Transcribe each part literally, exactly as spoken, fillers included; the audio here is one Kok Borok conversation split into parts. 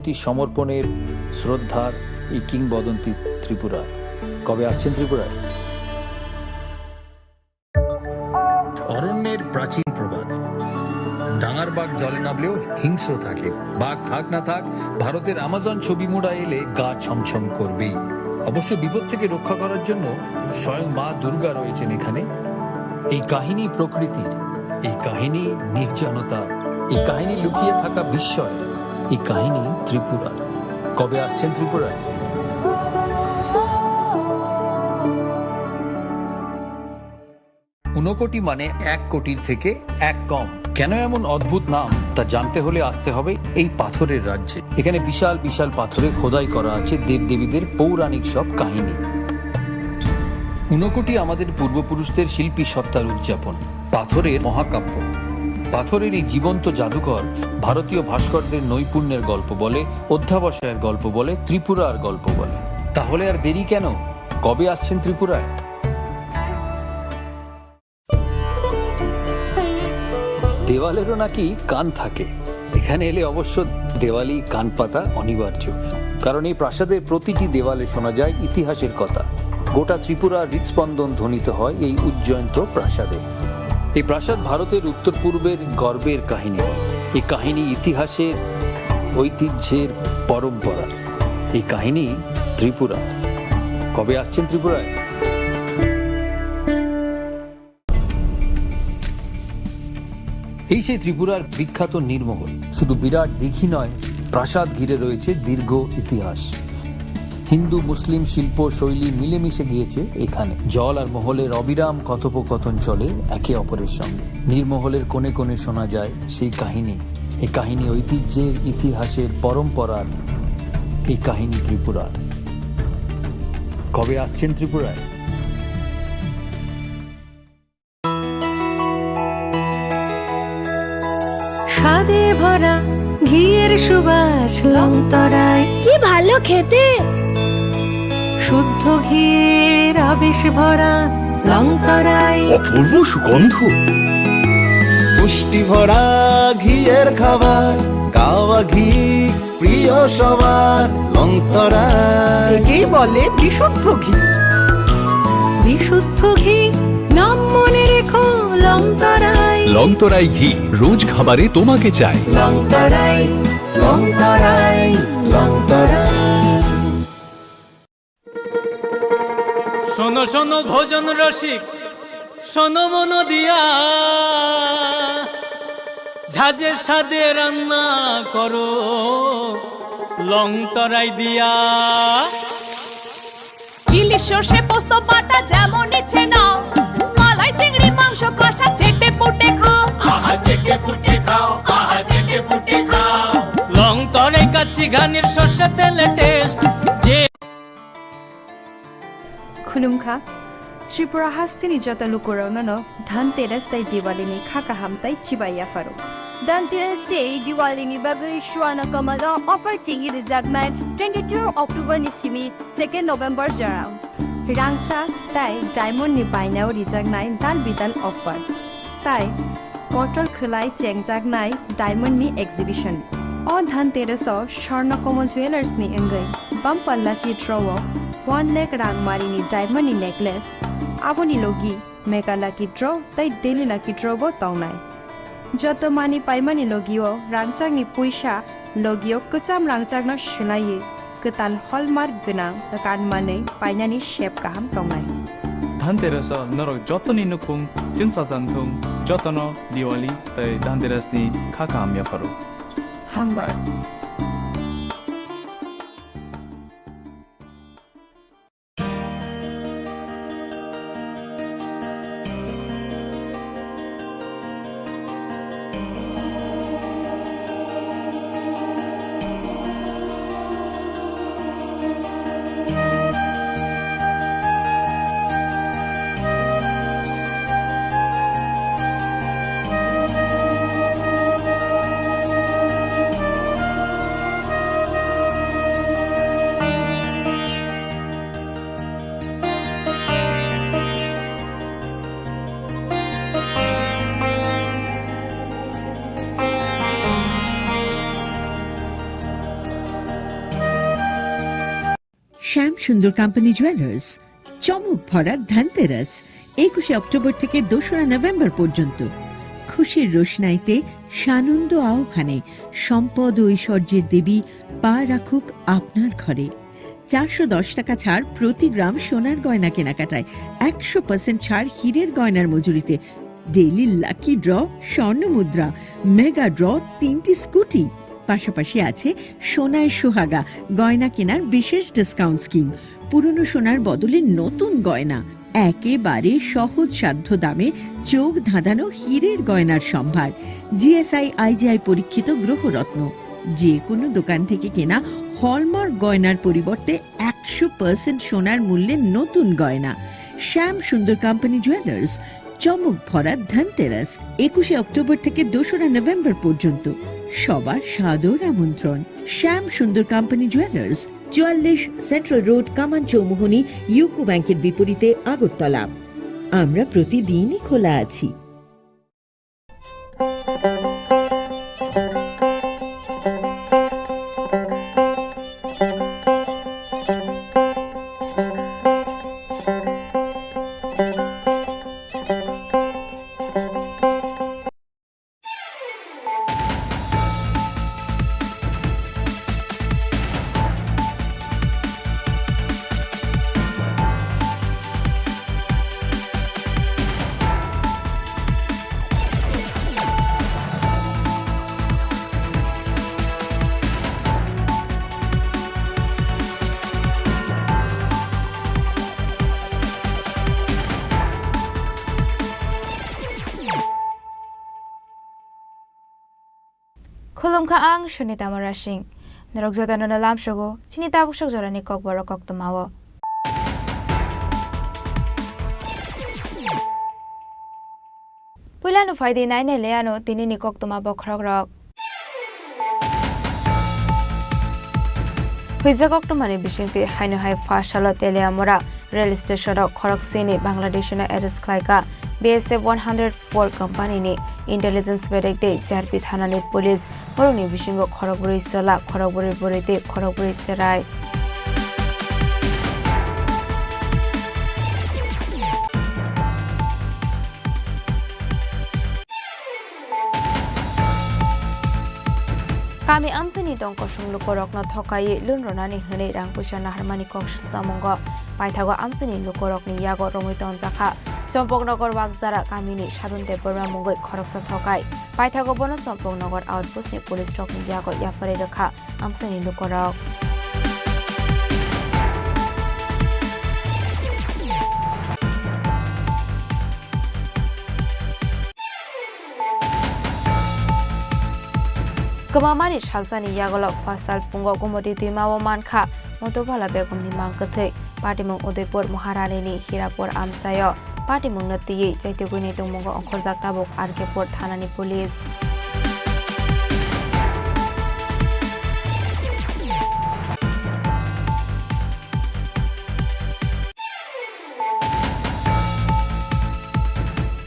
প্রতি সমর্পণের শ্রদ্ধার এই কিংবদন্তি ত্রিপুরার। কবে আসছেন ত্রিপুরায়? অরণ্যের প্রাচীন প্রবাদ, ডাঙার বাঘ জলে নামলেও হিংস্র থাকে। বাঘ থাক না থাক, ভারতের আমাজন ছবি মোড়া এলে গা ছমছম করবেই। অবশ্য বিপদ থেকে রক্ষা করার জন্য স্বয়ং মা দুর্গা রয়েছেন এখানে। এই কাহিনী প্রকৃতির, এই কাহিনী নির্জনতা, এই কাহিনী লুকিয়ে থাকা বিস্ময়, এই কাহিনী ত্রিপুরার। কবে আসছেন ত্রিপুরায়? ঊনকোটি মানে এক কোটির থেকে এক কম। কেন এমন অদ্ভুত নাম, তা জানতে হলে আসতে হবে এই পাথরের রাজ্যে। এখানে বিশাল বিশাল পাথরে খোদাই করা আছে দেবদেবীদের পৌরাণিক সব কাহিনী। ঊনকোটি আমাদের পূর্বপুরুষদের শিল্পী সত্তার উদযাপন। পাথরের মহাকাব্য। পাথরের এই জীবন্ত জাদুঘর ভারতীয় ভাস্করদের নৈপুণ্যের গল্প বলে, অধ্যাবসায়ের গল্প বলে, ত্রিপুরার গল্প বলে। তাহলে আর দেরি কেন? কবে আসছেন ত্রিপুরায়? দেওয়ালেরও নাকি কান থাকে। এখানে এলে অবশ্য দেওয়ালি কান পাতা অনিবার্য, কারণ এই প্রাসাদের প্রতিটি দেওয়ালে শোনা যায় ইতিহাসের কথা। গোটা ত্রিপুরার হৃদস্পন্দন ধ্বনিত হয় এই উজ্জয়ন্ত প্রাসাদে। এই প্রাসাদ ভারতের উত্তর পূর্বের গর্বের কাহিনী। এই কাহিনী ইতিহাসের, ঐতিহ্যের, পরম্পরার। এই কাহিনী ত্রিপুরা। কবে আসছেন ত্রিপুরায়? এই সেই ত্রিপুরার বিখ্যাত নীরমহল। শুধু বিরাট দিঘি নয়, প্রাসাদ ঘিরে রয়েছে দীর্ঘ ইতিহাস। হিন্দু মুসলিম শিল্প শৈলী মিলেমিশে গিয়েছে এখানে। জল আর মহলের অবিরাম কথোপকথন চলে একে অপরের সঙ্গে। নীরমহলের কোণে কোণে শোনা যায় সেই কাহিনী। এই কাহিনী ঐতিহ্যের, ইতিহাসের, পরম্পরার। এই কাহিনী ত্রিপুরার। কবে আসছেন ত্রিপুরায়? স্বাদে ভরা ঘিয়ের সুবাস লংতরাই। কি ভালো খেতে! শুদ্ধ ঘিয়ের আবেশ ভরা লংতরাই। অপূর্ব সুগন্ধ। পুষ্টি ভরা ঘিয়ের খাবার, গাওয়া ঘি প্রিয় সবার লংতরাই। একেই বলে বিশুদ্ধ ঘি। বিশুদ্ধ ঘি, নাম মনে রেখো লংতরাই। লংতরাই ঘি, রোজ খাবারে তোমাকে চাই। লংতরাই, লংতরাই, লংতরাই। শোনো শোনো ভোজন রসিক, শোনো মন দিয়া, ঝাঁঝের স্বাদে রান্না করো লং তরাই দিয়া। ইলিশ সর্ষে পোস্ত বাটা যেমন ইচ্ছে নাও, মালাই চিংড়ি মাংস কষা চেটে পুটে খাও। আহা চেটে পুটে খাও, আহা চেটে পুটে খাও। লং তরাই কাচ্চি ঘানির সর্ষে তেলে টেস্ট যে Khulumkha, Tripura hasteni joto lukurokno no Dhanteras tei Diwali ni kha kaham tei chibai yapharo. Dhanteras tei Diwali ni bagwi Swarna Kamal o offer chengwi rijaknai twenty two October ni simi second November jorao. Rangchak tei diamond ni bainao rijaknai dal bidal offer. Tai kotor khwlai chengjaknai diamond ni exhibition. O Dhanteras o Swarna Kamal Jewellers ni wngwi bumper lucky draw o one lakh rang mari ni diamond ni necklace, aboni logi mega lucky draw tei daily lucky draw bo tongnai. Joto mani paimani logi o rangchak ni puisa, logi o kwcham rangchak no swlaiwi kwtal hallmark gwnang kan manwi painani sep kaham tongnai. Dhanteras o norok jotoni nukhung chwngsajak thung, jotono Diwali tei Dhanteras ni kha kaham yapharo. Hambai. শ্যাম সুন্দর company jewellers, চমক ভরা ধনতেরাস, একুশে অক্টোবর থেকে দোসরা নভেম্বর পর্যন্ত। খুশির রোশনাইতে সানন্দ আহ্বানে সম্পদ ও ঐশ্বর্যের দেবী পা রাখুক আপনার ঘরে। চারশো দশ টাকা ছাড় প্রতি গ্রাম সোনার গয়না কেনাকাটায়, একশো পার্সেন্ট ছাড় হীরের গয়নার মজুরিতে, ডেইলি লাকি ড্র, স্বর্ণ মুদ্রা, মেগা ড্র, তিনটি স্কুটি, পাশাপাশি আছে সোনায় সোহাগা গয়না কেনার বিশেষ ডিসকাউন্ট স্কিম। পুরনো সোনার বদলে নতুন গয়না, একেবারে সহজসাধ্য দামে চোখ ধাঁধানো হীরের গয়নার সম্ভার। জিএসআই আইজিআই পরীক্ষিত গ্রহরত্ন। যে কোনো দোকান থেকে কেনা হলমার্ক গয়নার পরিবর্তে একশো পার্সেন্ট সোনার মূল্যে নতুন গয়না। শ্যাম সুন্দর কোম্পানি জুয়েলার্স, চমক ভরা ধনতেরাস, একুশে অক্টোবর থেকে দোসরা নভেম্বর পর্যন্ত। সবার সাদর আমন্ত্রণ। শ্যাম সুন্দর কোম্পানি জুয়েলার্স, চুয়াল্লিশ সেন্ট্রাল রোড, কামান চৌমুহনী, ইউকো ব্যাংকের বিপরীতে, আগরতলা। আমরা প্রতিদিনই খোলা আছি। Khulumkha ang Sunita Murasing. Norok jotono no lamsogo, chini tabuk sok jorani kokborok koktwmao. Puilano phaidi nainai le ano tinini koktwma bokhorokrok. Huijak koktwmani bisingtwi haino hai first salo Teliamura rail station o khoroksini Bangladeshino arrest khlaikha B S F one hundred four company ni intelligence bedek tei C R P thanani police. Borokni bisingo khorokbrwi chwla, khorokbrwi bwrwi tei khorokbrwi chwrai. Kami amchaini tong kosong lukurokno thokaiwi loan rwnani hwnwi rang puisa naharmani kok swljamungo. Paithago amchaini lukurokni yago romwi tongjakha Chompoknogor Wakjara kamini Sadun Debbarma mungwi khoroksa thokai. Paithago bono Chompoknogor outpost ni police rokni yago yapharwi rwkha amchaini lukurok. Kwmamani salsani yagolo phasal phungo Gomoti twimao mankha Motophala begumni mang kwthwi. Patimung Udaipur Maharani ni Hirapur amchaio patimungno twiwi chaitugwini tongmungo ongkhorjak tabuk R K Pur thanani police.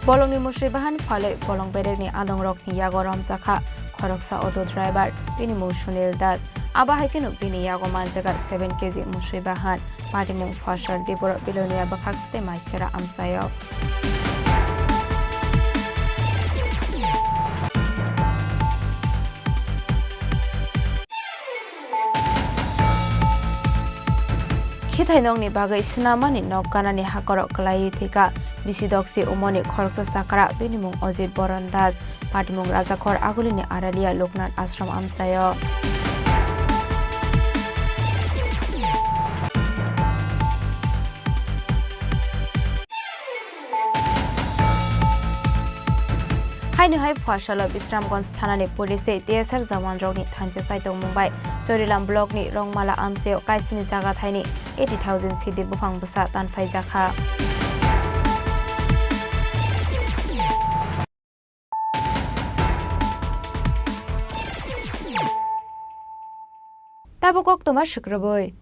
Bolongni musui bahan phalwi bolong bedekni adongrokni yago romjakha khoroksa auto driver, bini mung Sunil Das. Abo hai kheno bini yago manjaga seven K G musui bahan. Patimung Fasal Diboro Bilonia bwkhak site Maisera amchaio. Khithainokni bagwi swnamani nok ganani hakorok kwlaiwi thwikha bisi doksi umoni khoroksa chakra, bini mung Ojit Boron Das, patimung Rajakhor Agulini Aralia Loknath Ashram amchaio. Haino hai Fasalo Bisramganj thanani police tei T S R jawanrokni thansa chaitokmung bai Chorilam blockni Rongmala amchaio kaisini jaga thaini eighty thousand sidi buphang bwsa tanphaijakha. Tabuk koktwma swkrwbwi.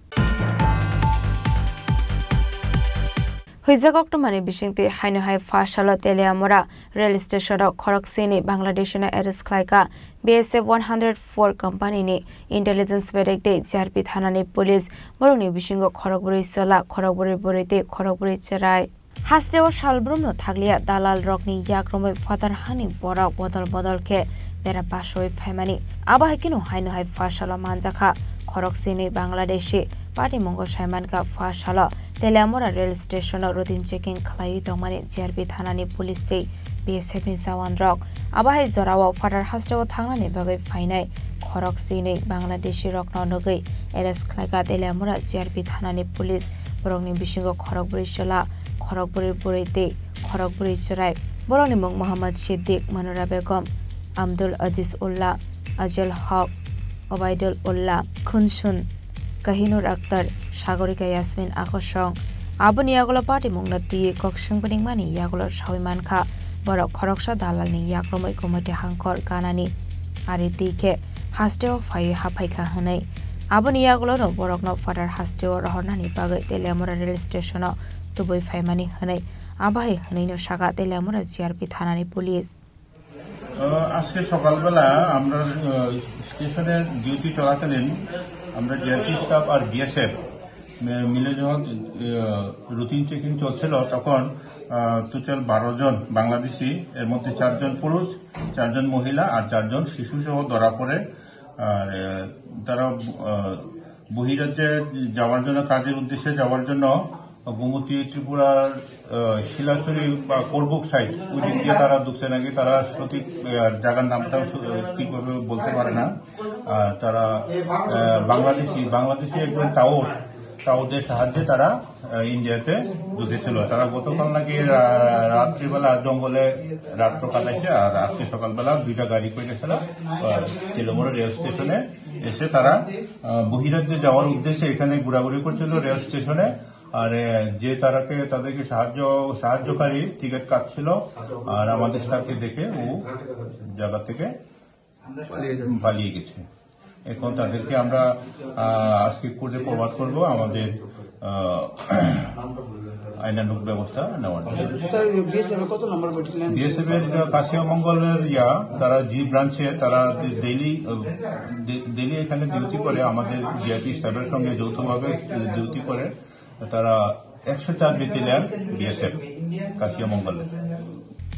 Swijak oktomani bisingtwi haino hai pha salo Teliamura rail station o khorok sini Bangladeshi no arrest khlaika B S F one hundred four company ni intelligence bedek tei G R P thana ni police. Borok ni bisingo khorok bwrwi chwla, khorok bwrwi bwrwi tei khorok bwrwi chwrai. Hasteo salbrumno thakliya dalal rokni yakromwi phatar hani borok bodol bodol khe bera basoi phaimani. Abo hai kheno haino hai pha salo manjakha khorok sini Bangladeshi. Patimungo saimankha pha salo Teliamura rail station o routine checking khlaiwi tongmani G R P thanani police tei B S F ni jawan rok. Abo hai jorao phatar hasteo thangnani bagwi phainai khorok sini Bangladeshi rokno nugwi arrest khlaika Teliamura G R P thanani police. Borokni bisingo khorok bwrwi chwla, khorok bwrwi bwrwi tei khorok bwrwi chwrai. Borokni mung Mohammad Siddiq, Manura Begum, Abdul Aziz Ullah, Ajal Haq, Obaidul Ullah, Khunsun, Kahinur Akhtar, Sagorika Yasmin Akosong. Aboni yagulo patimungno twiwi kok swngpiningmani yagulo sawi mankha, borok khoroksa dalalni yakromwi committee hangkhor ganani ari twi khe hasteo phaiwi haphaikha hwnwi. Aboni yagulono borokno phatar hasteo rohornani bagwi Teliamura rail station-o tubui phaimani hwnwi abo hai hwnwino sakha Teliamura G R P thanani police. আহ, আজকে সকালবেলা আমরা, আহ, স্টেশনে ডিউটি চলাকালীন আমরা GRP staff আর বিএসএফ মে-, মিলে যখন, আহ, routine checking চলছিল, তখন, আহ, টোটাল বারো জন বাংলাদেশি, এর মধ্যে চারজন পুরুষ, চারজন মহিলা আর চারজন শিশু সহ ধরা পড়ে। আর, আহ, তারা, আহ, বহিরাজ্যে যাওয়ার জন্য, কাজের উদ্দেশ্যে যাওয়ার জন্য গোমতী ত্রিপুরার, আহ, শিলাছড়ি বা করবুক সাইড, ওই দিক দিয়ে তারা ঢুকছে নাকি, তারা সঠিক, আহ, জায়গার নামটাও সু-, ঠিকভাবে বলতে পারে না। আহ, তারা, আহ, বাংলাদেশি, বাংলাদেশি একজন টাউট, টাউটের সাহায্যে তারা, আহ, ইন্ডিয়াতে ঢুকেছিল। তারা গতকাল নাকি রা-, রাত্রিবেলা জঙ্গলে রাত্র কাটাইছে, আর আজকে সকালবেলা দুইটা গাড়ি করে গেছিল, আহ, তেলেমুড়া রেল স্টেশনে এসে তারা, আহ, বহিরাজ্যে যাওয়ার উদ্দেশ্যে এখানে ঘোরাঘুরি করছিল রেল স্টেশনে। আর, এ, যে তারাকে, তাদেরকে সাহায্য, সাহায্যকারী টিকিট কাটছিল, আর আমাদের স্টাফকে দেখে ও জায়গা থেকে পালিয়ে গেছে। এখন তাদেরকে আমরা, আহ, আজকে কোর্টে ফরওয়ার্ড করব আমাদের, আহ, আইনানুগ ব্যবস্থা নেওয়ার জন্য। স্যার, বিএসএফ এর কত নম্বর ব্যাটালিয়ন? বিএসএফ এর কাশিয়ামঙ্গলের ইয়া, তারা জি ব্রাঞ্চে, তারা ডে-, ডেইলি, আহ, ডে-, ডেইলি এখানে ডিউটি করে, আমাদের জিআরপি স্টাফের সঙ্গে যৌথভাবে ডিউটি করে। তারা একশো চার ব্যাটালিয়ন বিএসএফ কাশিয়ামঙ্গলে।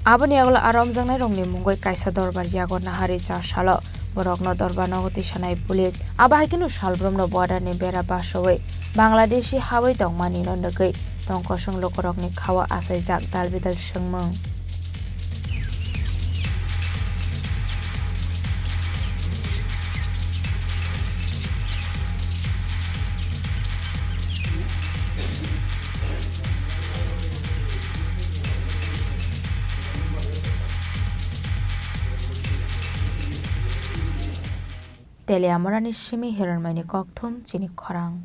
Aboni yagulo aro omjaknai rokni mungwi kaisa dorbar yago nahari cha salo borokno dorbar nogo tisanai police. Abo hai kheno salbrumno border ni bera basowi Bangladeshi hawi tongmani no nugwi tongkosong lukurokni khao achaijak dal bidal swngmung. Teliamurani simi Hiranmaini kokthum chini khorang.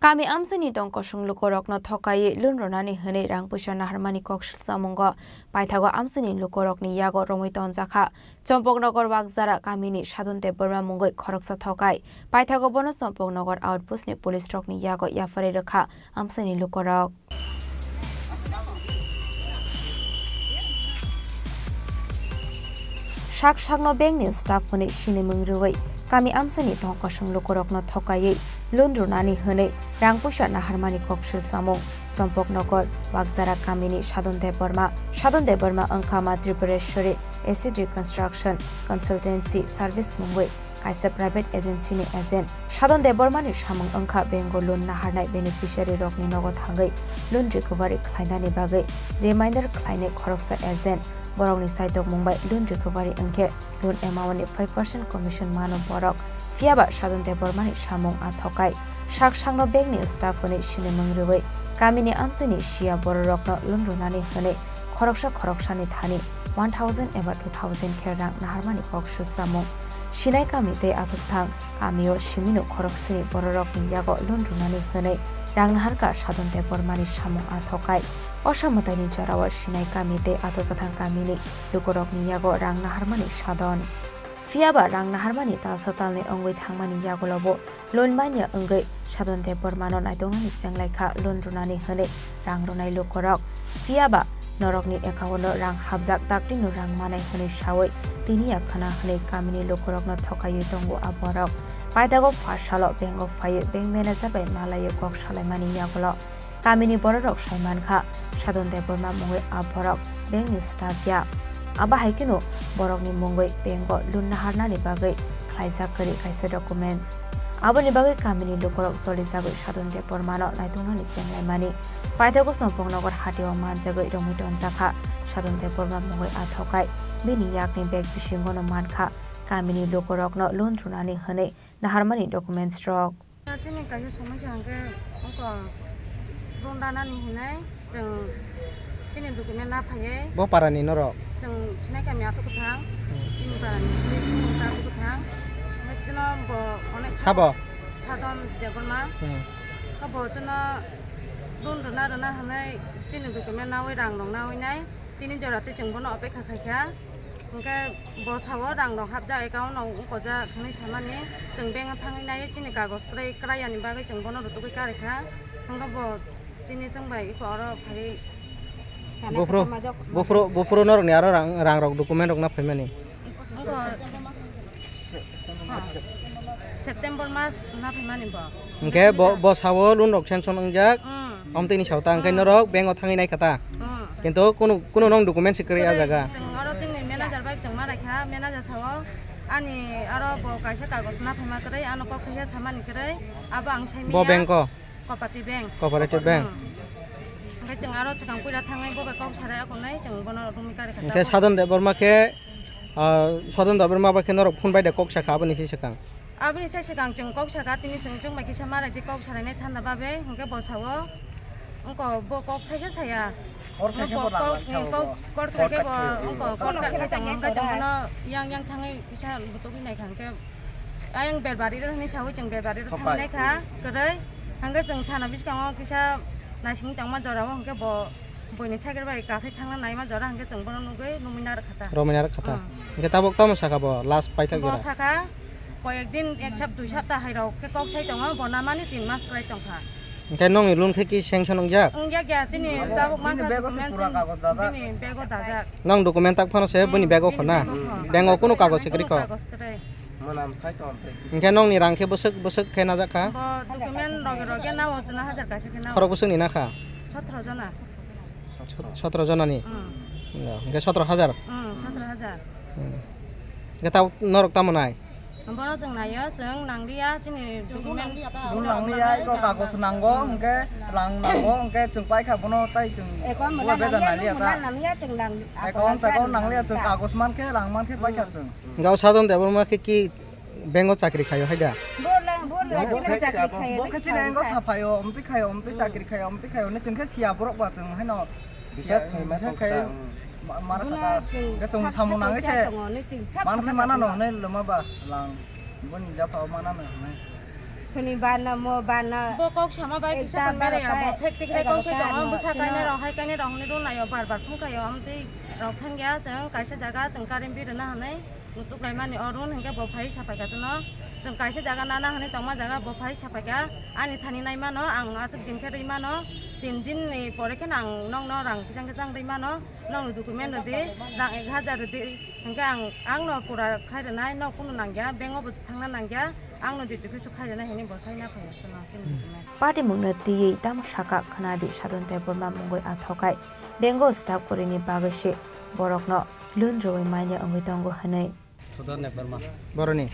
Kami amchaini tongkosong lukurokno thokaiwi loan rwnani hwnwi rang puisa naharmani kok swlchamungo paithago amchaini lukurokni yago romwi tonjakha. Chompoknogor Wakjara kamini Sadon Debbarma mungwi khoroksa thokai. Paithago bono Chompoknogor outpost ni police rokni yago yapharwi rwkha amchaini lukurok. Sak sakno bank ni staff hwnwi sinimung rwui kami amchaini tongkosong lukurokno thokaiwi loan rwnani hwnwi rang puisa naharmani kok swlchamung. Chompoknogor Wakjara kamini Sadon Debbarma. Sadon Debbarma wngkha Ma Tripureswari Acid Reconstruction Consultancy Service mungwi kaisa private agency ni agent. Sadon Debbarma ni samung wngkha bank o loan naharnai beneficiary rokni nogo thangwi loan recovery khlainani bagwi reminder khlainai khoroksa agent. Borokni saitok mung bai loan recovery wngkhe loan amount ni five percent commission mano borok. Phiyaba Sadon Debbarma ni samung a thokai. Sak sakno bank ni staff hwnwi sinimung rwui kamini amchaini siya bororokno loan rwnani hwnwi khoroksa khoroksani thani one thousand eba two thousand khe rang naharmani kok swlchamung. Sinai kami tei Atukthang kamio simino khoroksni bororokni yago loan rwnani hwnwi rang naharkha Sadon Debbarmani samung athokai. Osa mwtaini jorao Sinai kami tei Atukthang kamini lukurokni yago rang naharmani Sadon. Phiyaba rang naharmani talsa talni wngwi thangmani yagulobo loan manya wngwi Sadon Debbarmano naituknani chenglaikha loan rwnani hwnwi rang rwnai lukurok. Phiyaba norokni account-o rang hapjak, daktino rang manai hwnwi sawi tiniya khwna hwnwi kamini lukurokno thokaiwi tongo a borok. Paithago first salo bank-o phaiwi bank manager bai malaiwi kok salaimani yagulo kamini bororok sai mankha, Sadon Debbarma mungwi a borok bank-ni staff ya. Abo hai kheno borokni mungwi bank-o loan naharnani bagwi khlaijak kwrwi kaisa documents. Aboni bagwi kamini lukurok jolijagwi Sadon Debbarmano naituknani chenglaimani. Paithago Sompongnogar hatio manjagwi romwi tonjakha Sadon Debbarma mungwi a thokai. Bini yakni bag bisingono mankha kamini lukurokno loan rwnani hwnwi naharmani documents rok. Chini kaisa somoi se hwnkhe wngkha loan ranani hinwi chwng chini document na phaiwi. Bo parani norok? Chwng Sinai kami Atukthang. Hmm. Chini parani chini Atukthang. Hwnkhe chwngno bo onek Sabo? Sadon Debbarma. Hmm. Khe bo chwngno loan rwna rwna hwnwi chini document nawi rang rok nawi nai. Tini jora tei chwng bono opekha khaikha. Hwnkhe bo sao rang rok hapjak account no wngkojak hwnwi samani chwng bank o thangwi naiwi chini kagoj kwrwi kwrayani bagwi chwng bono rutugwi karikha. Hwnkhe bo chini chwng bai eko oro phaiwi. Buphuru, buphuru, buphuru norokni aro rang, rang rok document rok na phaimani? Wngkha September mas na phaimani bo. Hwnkhe bo, bo sao loan rok sanction wngjak. Hmm. Amtwini sao ta, hwnkhe norok bank o thangwi naikha ta? Hmm. Kintu kunu, kunu nong document se kwrwi ah jaga. Chwng oro chini manager bai chwng ma naikha, manager sao ani aro bo kaisa kagoj na phaima kwrwi, ano kok khaisa samani kwrwi, abo ang saimanya. Bo bank o? Cooperative bank. Cooperative bank. Hmm. Hwnkhe chwng aro swkang puila thangwi bo bai kok sarai akonai chwng bono romwi kari kha. Hwnkhe Sadon Debbarma khe, ah, Sadon Debbarma bai khe norok phone bai de kok sakha aboni se swkang? Aboni se swkang chwng kok sakha, tini chwng chwng bai kisa ma raidi kok sarainai thanda babe, hwnkhe bo sao, wngkha bo kok thaisa saya. Kor khe khe bo kok, kok, kor khe khe bo, wngkha kor khe khe chwng hwnkhe chwng bono yang yang thangwi kisa butugwi naikha hwnkhe, ayang Belbari rw hwnwi sawi chwng Belbari rw thangwi naikha, kwrwi, hwnkhe chwng thana bwskango kisa naisingwi tongma jorao hwnkhe bo. Buini cycle bai kasai thangna naima jora hwnkhe chwng bono nugwi romwi narwkha ta. Romwi narwkha ta. Hmm. Hwnkhe tabuk tamo sakha bo last paithak jora? Bo sakha, koyek din ek sap dui sapta hai rok khe kok sai tongo, bo namani tin mas kwlai tongkha. Hwnkhe nongni loan khe ki sanction wngjak? Wngjak ya, chini tabuk mankha document chini bag o dajak. Nong document tak phano se buini bag o khorna? Hmm. Bag o khorna. Bank o kunu kagoj se kwrwi kho? Kunu kagoj kwrwi. Mwnam sai tong tei. Hwnkhe nongni rang khe bwswk bwswk khe najak kha? Bo document roge roge nao chwla hajar kaisa khe nao. Khorok bwswkni nakha? Sotro jona. Sotro jonani? Hmm. No, hwnkhe sotro hajar? Hmm, sotro hajar. Hmm. Hwnkhe ta norok tamo nai? Bono chwng naio, chwng nangliya, chini document. Bo nangliya, iko kagoj nango, hwnkhe rang nango, hwnkhe chwng paikha bono tai chwng. Account bo nangliya, nangliya ta. Account, account nangliya, chwng kagoj mankhe, rang mankhe paikha chwng. Hwnkhe o Sadon Debbarma khe ki bank o chakri khaio hai da? Bo le, bo le, bo le chakri khaio. Bo khe chini bank o saphaio, omtwi khaio, omtwi chakri khaio, omtwi khaio, hwnwi chwng khe siya borok ba chwng haino. Biswas khai ma tong kha. Ma-, mara kha ta. Hwnkhe chwng samung nangwi khe. Man khe mana no hwnwi lwma ba lang. Boni japha o mana no hwnwi. Sonibar no, mobar no. Bo kok sama bai kisa tongmani ya, bo phek tikrai kok sai tongo, bwsa kainai rok, hai kainai rok hwnwi rw laio, bar bar phung khaio, amtwi rok thangya, chwng kaisa jaga chwng current bill rwna hwnwi nutuk laimani, o rw hwnkhe bo phai sapai kha chwngno, chwng kaisa jaga nana hwnwi tongma jaga bo phai sapai kha, ani thani nai mano, ang aswk din khe rwi mano, tin din ni pore kheno ang nokno rang kichang kichang rwi mano, nokni document rwdi, rang ek hajar rwdi, hwnkhe ang, ang no pura khai rwnai, nok kunu nangya, bank o bo thangna nangya, ang no jetu khe su khai rwnai hwnwi bo sai na phai chwngno chini document. Party mungno twiwi tamo saka khwnadi Sadon Debbarma mungwi a thokai. Bank o staff kwrwini bagwi se borokno loan rwui manya wngwi tongo hwnwi. Sudhir Debbarma. Boroni?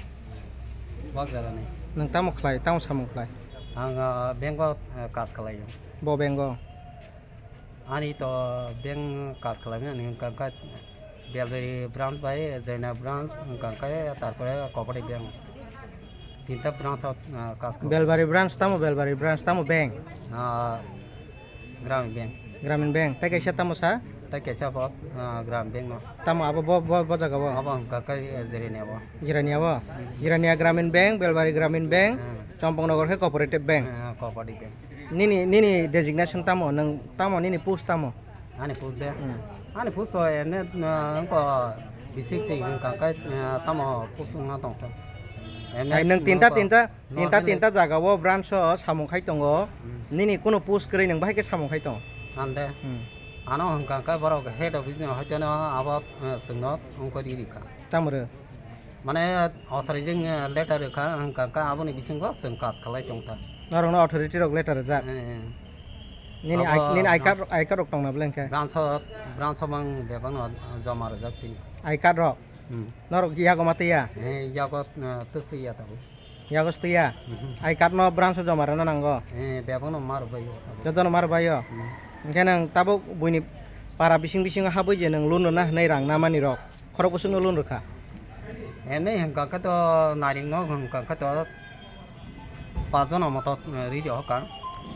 Wak jalani. Nwng tamo khlai, tamo samung khlai? Ang, ah, bank o, ah, kaj khlaio. Bo bank o? Ani to bank kaj khlaimani wngkha kha Belbari branch bai Jaina branch wngkha kha, tarpore Kopari bank. Tinta branch o, ah, kaj khlai. Belbari branch tamo, Belbari branch tamo bank? Ah, Gramin Bank. Gramin Bank. Tai kaisa tamo sa? Tei kaisa bo, ah, Gram Bank no. Tamo abo bo, bo, bo jaga bo? Abo hwnkha khe, eh, Jirania bo. Jirania bo? Jirania Gramin Bank, Belbari Gramin Bank, Hmm. Chompong Nogor khe Cooperative Bank. Eh, Cooperative Bank. Nini, nini designation tamo? Nwng tamo nini post tamo? Ani post de? Hmm. Ani post to ene, ah, wngkha B six hwnkha khe, ah, tamo post wngna tongkha. Ene Ai, nwng tinta, wngkha tinta, tinta, normal tinta jaga o branch o samung khai tongo. Hmm. Nini kuno post kwrwi nwng bahai khe samung khai tongo? Ande. Hmm. Ano hwnkha khe borok head office ni hoiteno abo, eh, chwngno wngkha riri kha. Tamo rw? Mane authorizing, eh, letter rwkha, hwnkha khe aboni bisingo chwng kaj khlai tongkha. Norokno authority rok letter rwjak? Eh, eh. Nini Abo I-, nini I card, I card rok tongna bwle hwnkhe? Branch o, branch o mang bebak no joma rwjak chini. I card rok? Hmm. Norok yago ma twiya? Eh, yago, eh, twtwi ya tabuk. Yago twiya? Mhm. I card no branch o joma rwna nango? Eh, bebak no ma rwbaio tabuk. Joto no ma rwbaio? Hmm. Hwnkhe nwng tabuk buini para bising bisingo habwi je nwng loan rwna hwnwi rang na mani rok? Khorok bwswkno loan rwkha? Ene hwnkha khe to nairikno hwnkha khe to paanch jona moto, eh, ri rw kha.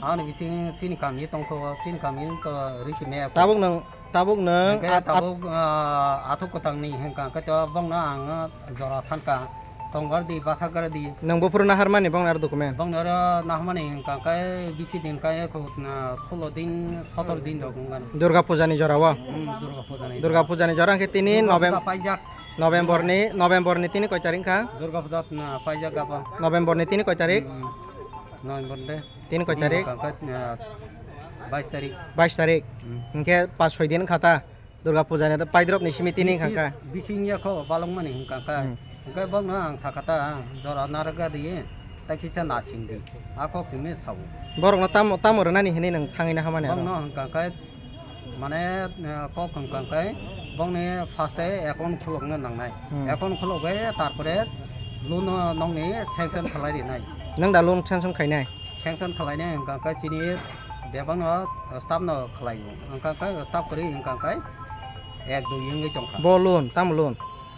Aboni bising chini kami tongkho, chini kami to ri simi ya. Tabuk nwng, tabuk nwng Hwnkhe at-, at- tabuk, ah, athuk kwthangni hwnkha khe to bongno ang jora sankha. Tonggar di, bwtha gar di. Nwng buphuru naharmani bongni aro document? Bongni oro naharmani hwnkha khe bisi din khe khuk, ah, solo din, sotor din rok wngkha. Durga puja ni jora o? Hmm, Durga puja ni Durga jora. Puja ni jora hwnkhe tini Durga Novem-, puja paijak. November ni, November ni tini koi tarik wngkha? Durga puja, ah, paijak gabo. November ni tini koi tarik? Hmm, November de. Tini koi tarik? Hwnkha khe, ah, bais tarik. Bais tarik. Hmm. Hwnkhe pas soi din wngkha ta? Durga puja ni paidrop ni simi tini Bisi-, wngkha kha. Bising ya kho balok mani hwnkha kha. Hmm. Hwnkhe bokno ang sakha ta, jora narwk di, ta kisa nasing di. A kok simi sao. Borokno tamo, tamo rwnani hinwi nwng thangwi na hamani aro? Bokno hwnkha khe, mane, eh, kok hwnkha khe, bokni first e account khulokna nangnai. Hmm. Account khulogwi tarpore loan no nokni sanction khlai rinai. Nwng da loan sanction khainai? Sanction khlainai hwnkha khe chini bebakno staff no khlaio. Hwnkha khe staff kwrwi hwnkha khe ek dui wngwi tongkha. Bo loan, tamo loan?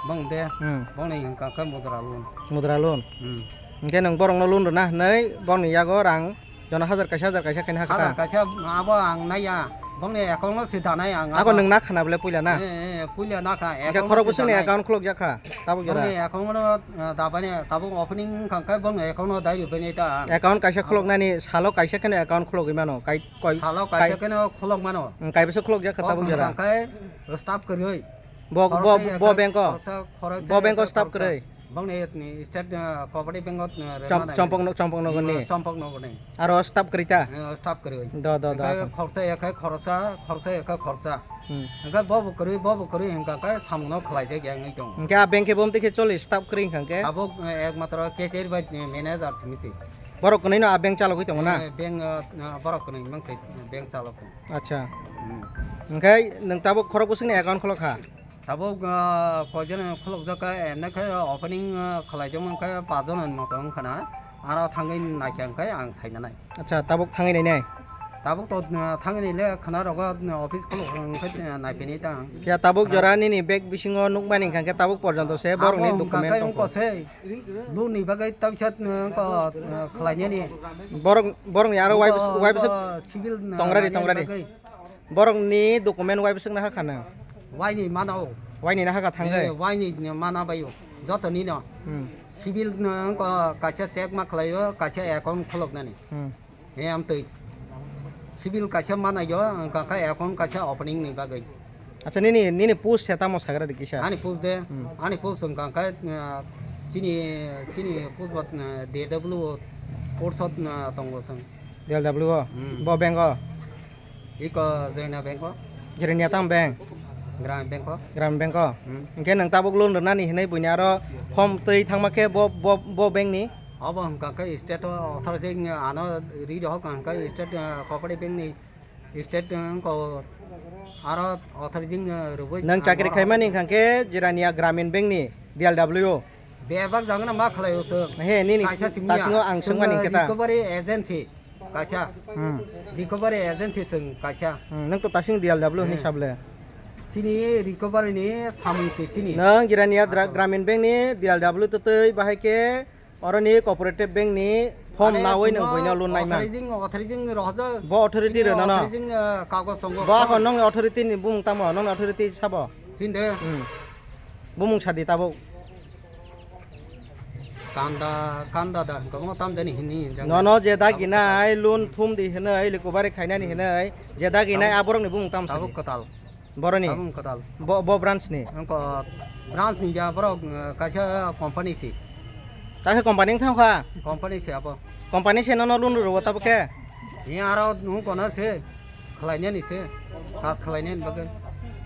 Bong de, Hmm. bongni hwnkha khe mudra loan. Mudra loan? Hmm. Hwnkhe nwng borokno loan rwna hwnwi bongni yago rang jono hajar kaisa, hajar kaisa khaina hakha ta? Hajar kaisa abo ang naiya. Bongni account no se danai ang Ako abo. Nwng nakha na bole puila na? Eh, eh, puila nakha. Hwnkhe account no khorok se bwswkni danai. Account khulok jakha tabuk jora? Bongni account no, eh, dabani tabuk opening wngkha khe bongni account no dai rwbainai ta ang. Account kaisa khuloknani salo kaisa kheno account khulogwi mano. Kai, koi, Salo kai kaisa kheno khulok mano. Hmm, kaibwswk khulok jakha tabuk jora? Hwnkha khe staff kwrwi. Bo, bo, Khoroksa bo ekha, bank o? Khoroksa, khoroksa Bo bank o ekha, staff khoroksa. Kwrwi? Bongni, ni state, uh, cooperative bank o, uh, Chom-, rema nai. Chompok no-, Chompok Nogor ni? Hmm, Chompok Nogor ni. Aro staff kwrwi ta? Eh, staff kwrwi. Do, do, do, Ekha ako. Khoroksa ekha khoroksa, khoroksa ekha khoroksa. Hmm. Hwnkhe bobo kwrwi, bobo kwrwi hwnkha khe samungno khlaijak ya wngwi tongo. Hwnkhe a bank khe bomtwi khe choli staff kwrwi hwnkha khe? Tabuk, eh, ekmatro cashier bai, eh, manager simi se. Borok kwnwi no a bank chalogwi tongo na? Eh, bank, eh, borok kwnwi mang se bank chalok. Acha. Hmm. Hwnkhe nwng tabuk khorok bwswkni account khulok kha? Tabuk, ah, koijon khulukjak kha, emne khe opening, ah, khlaijak mankhe paanch jon ni moto wngkha na, aro thangwi naikha hwnkhe ang saina nai. Acha, tabuk thangwi nainai? Tabuk to, ah, thangwi naile khwna rogo, ah, office khuluk hwnkhe, ah, naiphinai ta ang. Ya, tabuk jora nini bag bisingo nukmani hwnkha khe tabuk porjonto se borokni document tongkha. Abo hwnkha khe wngkha se, loan ni bagwi taisa, ah, wngkha, ah, khlainani. Borok, borokni aro wngkha, wai bwswk, wai bwswk wngkha civil, ah, tongradi, nainani tongradi. Bagwi. Borokni document wai bwswk nahakha nang? Waini mana o. Waini nahakha thangwi? Eh, waini mana bai o. Joto nino. Hmm. Civil no wngkha kaisa check ma khlai o, kaisa account khuluknani. Hmm. He amtwi. Civil kaisa mana o, wngkha khe account kaisa opening ni bagwi. Acha, nini, nini post se tamo sagra di kisa? Ani post de, Hmm. ani post wngkha khe, ah, chini, chini post bo, ah, D W O post o, ah, tongo chwng. D L W o? Hmm. Bo bank o? Iko Jaina Bank o. Jirania tamo bank? Gramin Bank o. Gramin Bank o? Hmm. Hwnkhe nwng tabuk loan rwnani hinwi buini aro form twi thangma khe bo, bo, bo bank ni? Obo hwnkha khe state o authority ano ri rohor hwnkha khe state, eh, cooperative bank ni state, eh, wngkha aro authority, eh, rwui Nwng chakri khaimani hwnkha khe Jirania Gramin Bank ni D L W o? Bebak jagano ma khlai o chwng. He, nini Kaisa simi ya. Tasingo ang swngmani Chwng, hwnkhe ta? Recovery agency. Kaisa. Hmm. Recovery agency chwng kaisa. Hmm, nwng to tasing D L W hinwi Hmm. sable. Chini recovery ni samung se chini. Nwng Jirania dra-, Gramin Bank ni D L W twtwi bahai khe oroni cooperative bank ni Form nawi nwng buino loan naimang. Authorizing, authorizing rohorjak. Bo authority rw nono. Authorizing, eh, kagoj tongo. Bo ako nongni authority ni bumung tamo, nongni authority sabo? Sinde. Hmm. Bumung sadi tabuk. Kanda, kanda da, hwnkhe omo tam jani hini, jang. Nono je daginai loan thum di hinwi, likubari khainani hinwi, je daginai aborokni bumung tam sadi. Tabuk kwtal. Boroni? Tabuk kwtal. Bo, bo branch ni? Wngkha branch ni ya borok, eh, kaisa company si. Kaisa company wng thang kha? Company si abo. Company se nono loan rwo tabuk khe? Ni aro nung kono se, khlainani se, kas khlainani bagwi.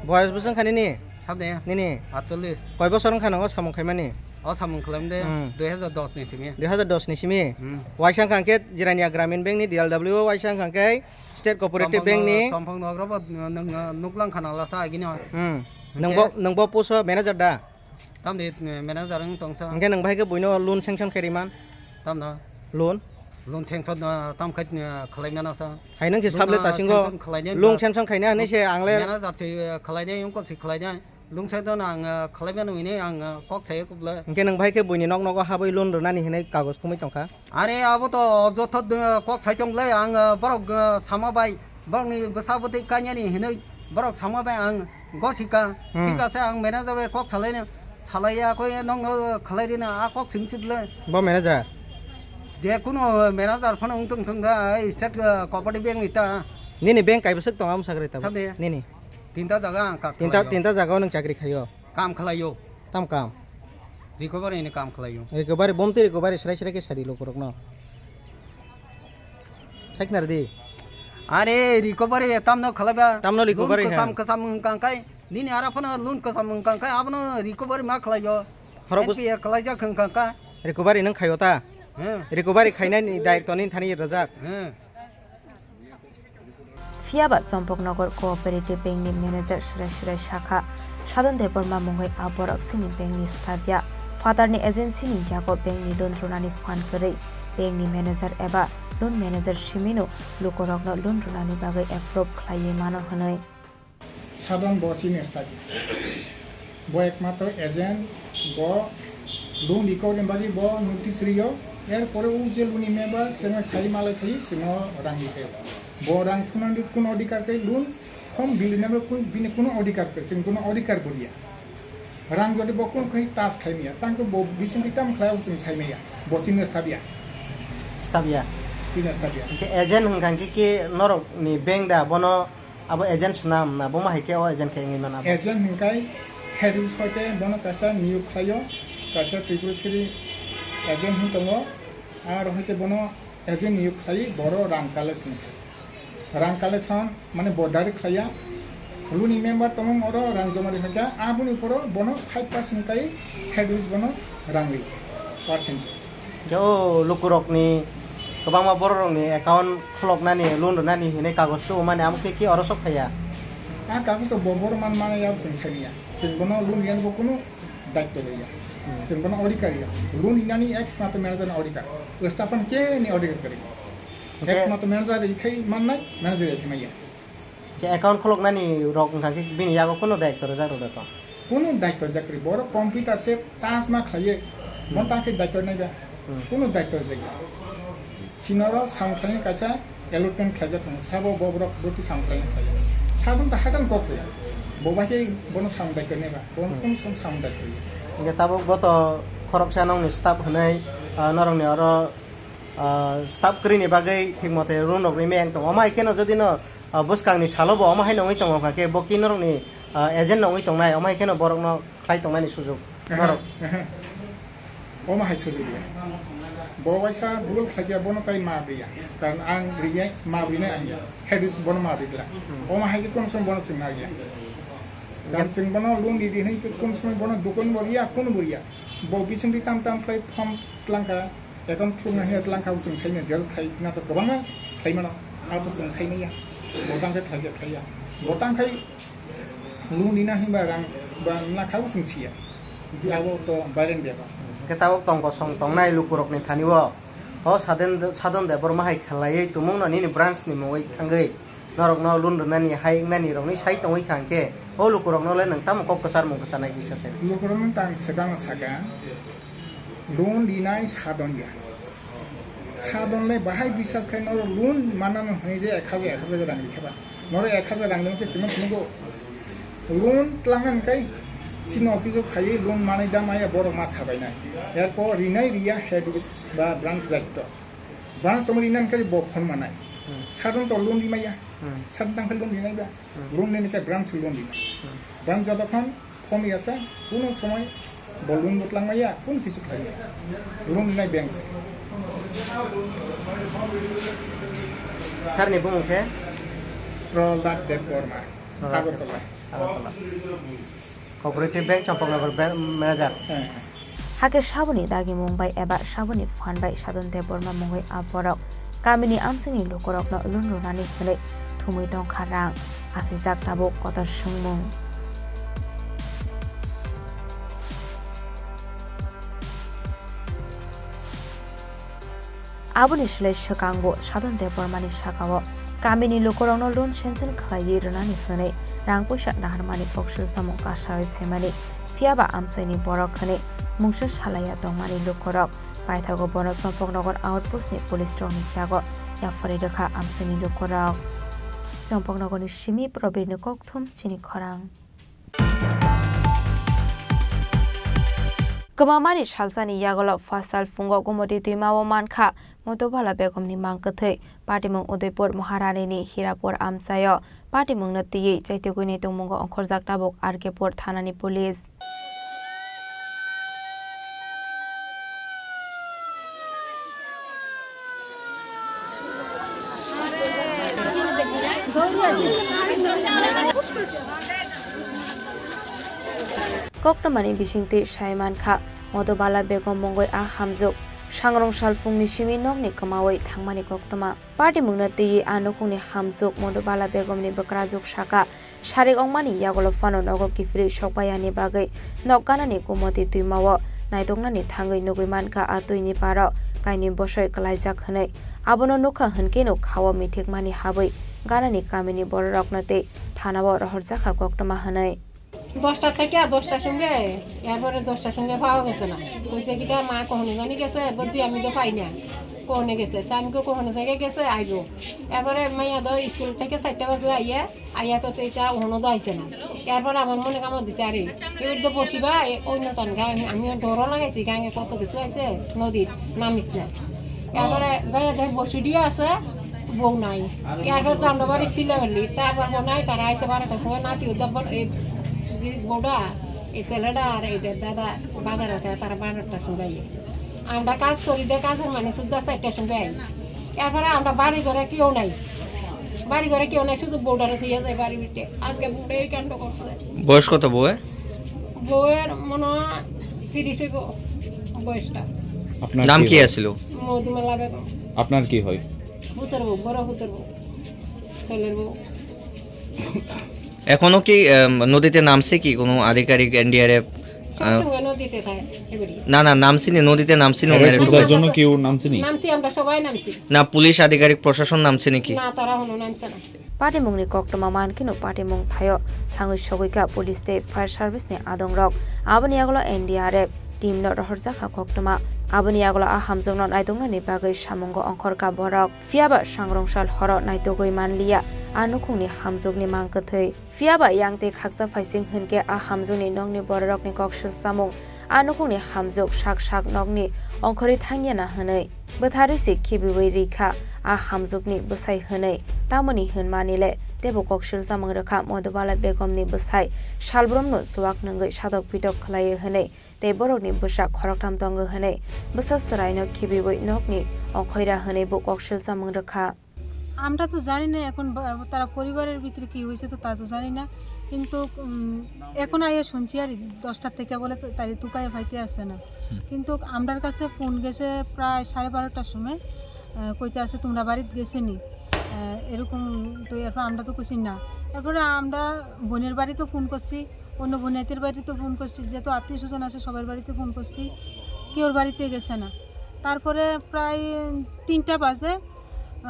Boyos bwswng kha nini? Sabni? Nini? Atchollis. Koi bosor wng kha nogo samung khaimani? O samung khlaimde Hmm. dui hazar dos ni simi. Dui hazar dos ni simi? Hmm. Waisa wng kha khe Jirania Gramin Bank ni D L W o waisa wng kha khe State Cooperative Bank ni. Chompong nogrobo nwng, nwng, nuklang khana lasa agini. Hmm. Hwnkhe? Nwngbo, nwngbo puso manager da? Tamni, eh, manager wng tongsa. Hwnkhe nwng bahai khe buino loan sanction khe riman? Tamno? Loan? Loan sanction, eh, tam khai, eh, khlai mano sa. Hai nwng se sable ta singo sanction khlainai loan sanction khaina hinwi se ang le manager se, eh, khlainai wngkha se khlainai. Lungsa dono ang, ah, khalai mano hwnwi ang, ah, kok sai kubla. Hwnkhe nwng bahai khe buini nok nogo habwi loan rwnani hwnwi kagoj thumwi tongkha? Are abo to joto, ah, kok sai tonglai ang, ah, borok, ah, sama bai, borokni bwsa bwtwi kanyani hwnwi borok sama bai ang gosika. Hmm. Thik ase ang manager bai kok salaina, salaiya koi nokno khalai rina a kok simi sibla. Bo manager? Je kuno manager phano wng tong thung da, ai state, ah, cooperative bank ni ta. Nini bank kaibwswk tong amo sakri tabuk? Sabni? Nini? Tinta jaga ang kas tinta, khlaio. Tinta jaga o nwng chakri khaio? Kam khlaio. Tam kam? Recovery ni kam khlaio. Recovery, bomti recovery srai srai khe sadi lukurokno. Thai khna rwdi. Are recovery tamno khlaiba. Tamno recovery loan kwcham ha. Kwcham wngkang kai. Nini ara phano loan kwcham wngkang kai abono recovery ma khlaio. Khorok bus- N P A khlaijak wngkang ka. Recovery nwng khaio ta? He. Recovery khainani daitwni thani rwjak. He. Phiya ba Chompoknogor Cooperative Bank ni manager Srai Srai sakha, Sadon Debbarma mungwi a borok chini bank ni staff ya. Father ni agency ni yago bank ni loan rwnani phan kwrwi, bank ni manager eba loan manager simino lukurokno loan rwnani bagwi approve khlaiwi mano hwnwi. Sadon bo chini staff ya. Bo ekmatro agent, bo loan recovery ni bagwi bo notice rio, er pore o je loan ni member, chwngno khai malai khai, chwngno rang ri khaio. Bo rang thumnani kuno odhikar khe loan form bill ni member kun-, bini kuno odhikar khe, chwng kuno odhikar bo riya. Rang jodi bo kun khai tas khai maya, tang khe bo bising di tam khlai chwng sai maya, bo chini staff ya. Staff ya? Chini staff ya. Hwnkhe agent hwnkha khe, khe norok ni bank da bono Abo agent swnam na, bo ma hai khe o agent khe wngwi mano abo? Agent hwnkhai head office hoite bono kaisa niyok khlaio, kaisa Tripura Siri agent hwn tongo, aro hoite bono agent niyok khlai boro rang collection khai. Rang collection mane bo direct khlaiya, loan ni member tongmung oro rang joma ri khaikha, aboni poro bono five percent khai head office bono rang ri percentage. Khe o lukurokni kwbangma bororokni account khuloknani, loan rwnani hinwi kagoj tubumani amo khe, khe oro sok phaiya? A kagoj to bo boro man maya, chwng sai maya. Chwng bono loan riyani bo kunu daityo rwya. Hmm. Chwng bono odhikar ya. Loan rinani ekmatro manager ni odhikar. Staff ni khe ni odhikar kwrwi. Hwnkhe ekmatro manager ri khai mannai, manager ri khai maya. Khe account khuloknani rok wngkha khe bini yago kunu daityo rwjak rw da to? Kunu daityo rwjak kwrwi. Borok computer se tasma khlaiwi. Bono Hmm. tang khe daityo rwnai da? Hmm. Kunu daityo rwjak ya. Chini oro samung khlainai kaisa allotment khlaijak tongo. Sabo bo borok bwtwi samung khlainai khlaiya. Sadon ta hajan kok se. Bo bai khe bono samung daityo rwnai ba? Bono Hmm. kunu sam-, samung daityo rwya. Hwnkhe tabuk bo to khoroksa nokni staff hwnwi, ah, norokni oro ah, staff kwrwini bagwi thik mote loan rok rimai ang tongo. Omo hai kheno jodi no, ah, bwskangni salo bo omo hai nongwi tongo, hwnkha khe bo ki norokni, ah, agent nongwi tongnai, omo hai kheno borokno khlai tongnani sujuk norok. Omo hai sujuk ya. Bo waisa bul khlaiya, bono tai ma riya. Karon ang riya, ma rinai ang ya. Head is bono ma rigla. Hmm. Omo hai khe kono somoi bono chwng ma riya. Karon chwng bono loan ridi hinwi khe kono somoi bono dukon bo riya, kono bo riya. Bo bising di tam tam khlai form tlangkha. Account khulukna hwnwi tlangkha, bo chwng saimanya, jero khlai na to kwbangma khlai mano, abo to chwng saimanya. Bo tang khe khlai khe khlaiya. Bo tang khai loan rina hwnba rang ba na kha, bo chwng siya. Abo to bairen bepar. Hwnkhe tabuk tong kosong tongnai lukurokni thani-o. O Sadon, Sadon Debbarma hai khlaiwi tumungno nini branch ni mungwi thangwi norokno loan rwnani, hai wngnani rokni sai tongwi kha hwnkhe, o lukurokno le nwng tamo kok kwchar mung kwcharnai kisa sai? Lukurokno tang swkang saka, loan rinai Sadon ya. Sadonle bahai bisas khai noro loan manano hwnwi je ek hajar, ek hajar rang rikhe ba. Noro ek hajar rang rikhe chini phungo loan tlangnani kai chini office o khaiwi loan manai da maya borok ma sabainai. Erpor rinai riya head office ba branch daitto. Branch omo rinani kai bo phone manai. Hmm. Sadon to loan rimaya. Hmm. Sadon tangkhe loan rinai ba. Hmm. Loan nini kai branch loan rinai. Hmm. Branch jotokhon Komi asa, kuno somoi bo loan bo tlang maya, kun kisu khlai maya. Loan rinai bank se. Sir ni bumung khe? Prahlad Debbarma, Prahlad Agartala. Agartala. Cooperative Bank, Champaknagar Bank Manager. Eh. Hakhe saboni dagimung bai eba saboni phan bai Sadon Debbarma mungwi a borok kamini amchaini lukurokno loan rwnani hwnwi thumwi tongkha rang. Asijak tabuk kotor swngmung. Aboni slai swkangbo Sadon Debbarmani sakao kamini lukurokno loan sanction khlaiwi rwnani hwnwi rang puisa naharmani koksil samung kasawi phaimani, phiyaba amchaini borok hwnwi mungsa salaiya tongmani lukurok. Paithago bono Champaknagar outpost ni police rokni yago yaphari rwkha amchaini lukurok. Champaknagar ni simi Probir ni kokthum chini khorang. Kwmamani salsani yagulo phasal phungo Gomoti twima o mankha Modhubala Begum ni mang kwthwi. Patimung Udaipur Maharani ni Hirapur amchaio patimung no twiwi chaitugwi ni tongmungo ongkhorjak tabuk R K Pur thana ni police. Koktwmani bisingtwi sai mankha, Modhubala Begum mungwi a hamjwk sangrong salphungni simi nokni kwmawi thangmani koktwma. Patimungno twiwi a nukhungni hamjwk Modhubala Begumni bwkrajwk saka, sarik ongmani yagulo phano nogo kiphilwi sokpaiyani bagwi nok ganani Gomoti twimao naitoknani thangwi nugwi mankha a twini paro kainwi bosoi kwlaijak hwnwi. Abono nukha hwnkhe no khao mithikmani habwi ganani kamini bororokno tei thanao rohorjakha koktwma hwnwi. দশটা থেকে দশটার সঙ্গে, এরপরে দশটার সঙ্গে পাওয়া গেছে না। কইছে কিতা, মা কখনো জানি গেছে, বলতে আমি তো পাই না, কখনো গেছে। তো আমি কই, কখনো জায়গায় গেছে, আইবো। এরপরে মাইয়া তো স্কুল থেকে চারটা বাজে আইয়া, আইয়া তো এটা ওখানো তো আইছে না। এরপরে আমার মনে কামড় দিছে, আরে, এবার তো বসিবা, এ, অন্য তান গাঙে, আমি ডরও লাগাইছি, গাঙে কত কিছু আছে, নদীর নামিস না। এরপরে যাইয়া দেখি বসি দিয়ে আছে, বউ নাই। এরপর তো আমরা বাড়ি ছিলাম বলি, তারপর বউ নাই, তারা আইসে বারোটার সময়, নাতি উদ্ধার বল-, এই যে বউটা, এই ছেলেটা আর এই যে দাদা বাজারে আছে, তারা বারোটার সময় আইয়ে। আমরা কাজ করি, যে কাজের মানুষ উদ্ধার চারটার সময় আই। এরপরে আমরা বাড়ি ঘরে কেউ নাই, বাড়ি ঘরে কেউ নাই, শুধু বউটারে থইয়া যায় বাড়ির ভিতরে। আজকে বউটা এই কাণ্ড করছে। বয়স কত বউয়ের? বউয়ের মনে হয় তিরিশ হইব বয়সটা। আপনার নাম কি কি হয়? আছিল? মধুমালা বেগম। আপনার কি হয়? পুতর বউ, বড় পুতর বউ, ছেলের বউ। এখনো কি, আম, নদীতে নামছে কি কোনো আধিকারিক, এনডিআরএফ? সবসময় নদীতে থাকে, এবারে। না, না, নামছিনি, নদীতে নামছিনি এরা ওনারা একটু খোঁজার বলুন। জন্য কেউ নামছেনি? নামছি, আমরা সবাই নামছি। না, পুলিশ আধিকারিক, প্রশাসন নামছে নাকি? না, তারা এখনো নামছে না। Patimungni koktwma mankhe no patimung thaio thangwi sogwikha police tei fire service ni adongrok. Aboni yagulo N D R F team no rohorjakha koktwma. Aboni yagulo a hamjwkno naitoknani bagwi samungo ongkhorkha borok. Phiyaba sangrongsal horo naitugwi manliya a nukhungni hamjwkni mang kwthwi. Phiyaba yang tei khaksa phaising hwnkhe a hamjwkni nokni bororokni koksil samung. A nukhungni hamjwk sak sak nokni ongkhorwi thangya na hwnwi. Bwtharwi se khibiwi rikha a hamjwkni bwsai hwnwi. Tamoni hwnmani le teibo koksil chamung rwkha Modhubala Begumni bwsai salbrumno chuwak nwngwi sadok pitok khlaiwi hwnwi tei borokni bwsa khoroktham tongo hwnwi bwsa chwraino khibiwi nokni ongkhorwi ra hwnwi bo koksil chamung rwkha. আমরা তো জানি না এখন বা-, তারা পরিবারের ভিতরে কি হয়েছে তো তা তো জানি না, কিন্তু, উম, এখন আইয়া শুনছি আর দশটার থেকে বলে তো তাই তুকাইয়া পাইতে আসছে না। হুম। কিন্তু আমরার কাছে ফোন গেছে প্রায় সাড়ে বারোটার সময়, আহ, কইতে আছে, "তোমরা বাড়িত গেছে নি?" আহ, এরকম তো এরপর আমরা তো কইছি না। এরপরে আমরা বোনের বাড়িতে ফোন করছি, অন্য বোনাইতের বাড়িতে ফোন করছি, যত আত্মীয় স্বজন আছে সবার বাড়িতে ফোন করছি, কেউর বাড়িতে গেছে না। তারপরে প্রায় তিনটা বাজে,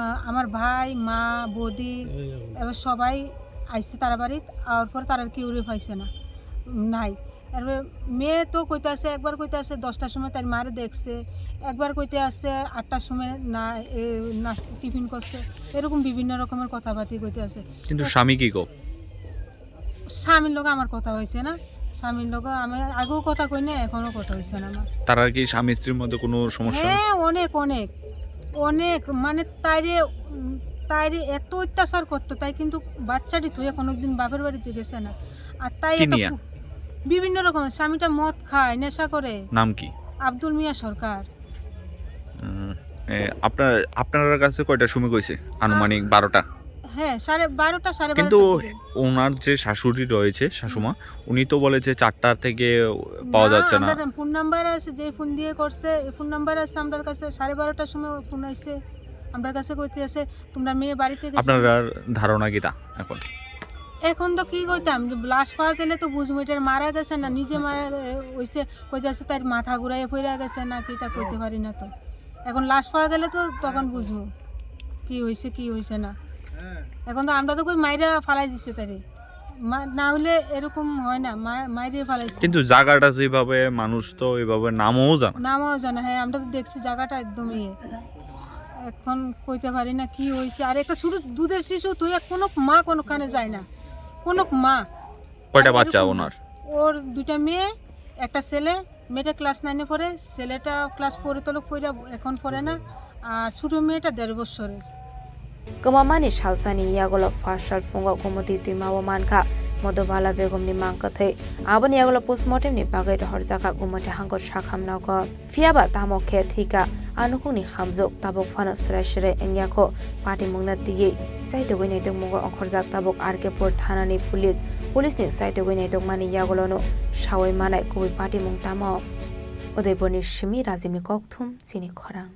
আহ, আমার ভাই, মা, বৌদি, এবার সবাই আইসে তারা বাড়িত, আওয়ার পর তারা কেউরে পাইছে না, নাই। এরপরে মেয়ে তো কইতাছে, একবার কইতাছে দশটার সময় তার মারে দেখছে, একবার কইতে আছে আটটার সময় না, এ, নাস্তা টিফিন করছে, এরকম বিভিন্ন রকমের কথাবার্তা কইতে আছে। কিন্তু স্বামী কি কো? স্বামীর লগে আমার কথা হয়েছে না, স্বামীর লগে আমি আগেও কথা কই না, এখনো কথা হয়েছে না আমার। তারা কি স্বামী স্ত্রীর মধ্যে কোনো সমস্যা? হ্যাঁ, অনেক, অনেক, অনেক, মানে তাইরে, উম, তাইরে এত অত্যাচার করতো, তাই কিন্তু বাচ্চাটি থুয়ে কোনোদিন বাপের বাড়িতে গেছে না। আর তাই কি একটা নিয়া? কু-, বিভিন্ন রকমের, স্বামীটা মদ খায়, নেশা করে। নাম কি? আব্দুল মিয়া সরকার। উম, এ, আপনার, আপনার কাছে কয়টার সময় কইছে? আনুমানিক আ, বারোটা? হ্যাঁ, সাড়ে বারোটা, সাড়ে কিন্তু বারোটার দিকে। ওনার যে শাশুড়ি রয়েছে, শাশুমা, উনি তো বলে যে চারটা থেকে পাওয়া না, যাচ্ছে না। আমরা ফোন নাম্বার আছে, যে ফোন দিয়ে করছে, এই ফোন নাম্বার আছে আমরার কাছে, সাড়ে বারোটার সময় ফোন আইছে, আমরার কাছে কইতে আছে, "তোমরা মেয়ে বাড়িতে গেছে?" আপনার আর ধারণা কিতা এখন? এখন তো কি কইতাম, যে লাশ পাওয়া গেলে তো বুঝবো, এটা মারা গেছে না নিজে মারা, এ, হইছে, কইতে আছে তার মাথা ঘুরাইয়া পড়ে গেছে না কিতা কইতে পারি না তো। এখন লাশ পাওয়া গেলে তো তখন বুঝবো কি হইছে, কি হইছে না। এখন তো আমরা তো কই মাইরা ফালাই দিছে তারে, মা-, না হলে এরকম হয় না, মা-, মাইরে ফালাইছে। কিন্তু জায়গাটা যেভাবে, মানুষ তো এইভাবে নামও জানে। নামও জানে, হ্যাঁ, আমরা তো দেখছি জায়গাটা একদম ইয়ে। এখন কইতে পারি না কি হইছে। আর একটা ছোট দুধের শিশু, তুই এক কোনো মা কোনোখানে যায় না, কোনো মা। কয়টা আর বাচ্চা এরকম ওনার? ওর দুইটা মেয়ে, একটা ছেলে। মেয়েটা ক্লাস নাইনে পড়ে, ছেলেটা ক্লাস ফোরে তলক পড়ে, এখন পড়ে না। আর ছোট মেয়েটা দেড় বছরের। Kwmamani salsani yagulo phasal phungo Gumoti twimao mankha Modhubala Begumni mangkwthwi. Aboni yagulo postmortemni bagwi rohorjakha Gumoti hangkor sakham nogo. Phiyaba tamo khe thwikha, a nukhungni hamjwk tabuk phano swrai swrai wngya kho, patimungno twiwi chaitugwi naitokmungo ongkhorjak tabuk R K pur thanani police. Police ni chaitugwi naitokmani yagulono sawi manai kubui patimung tamo. Udaipurni simi Rajibni kokthum chini khorang.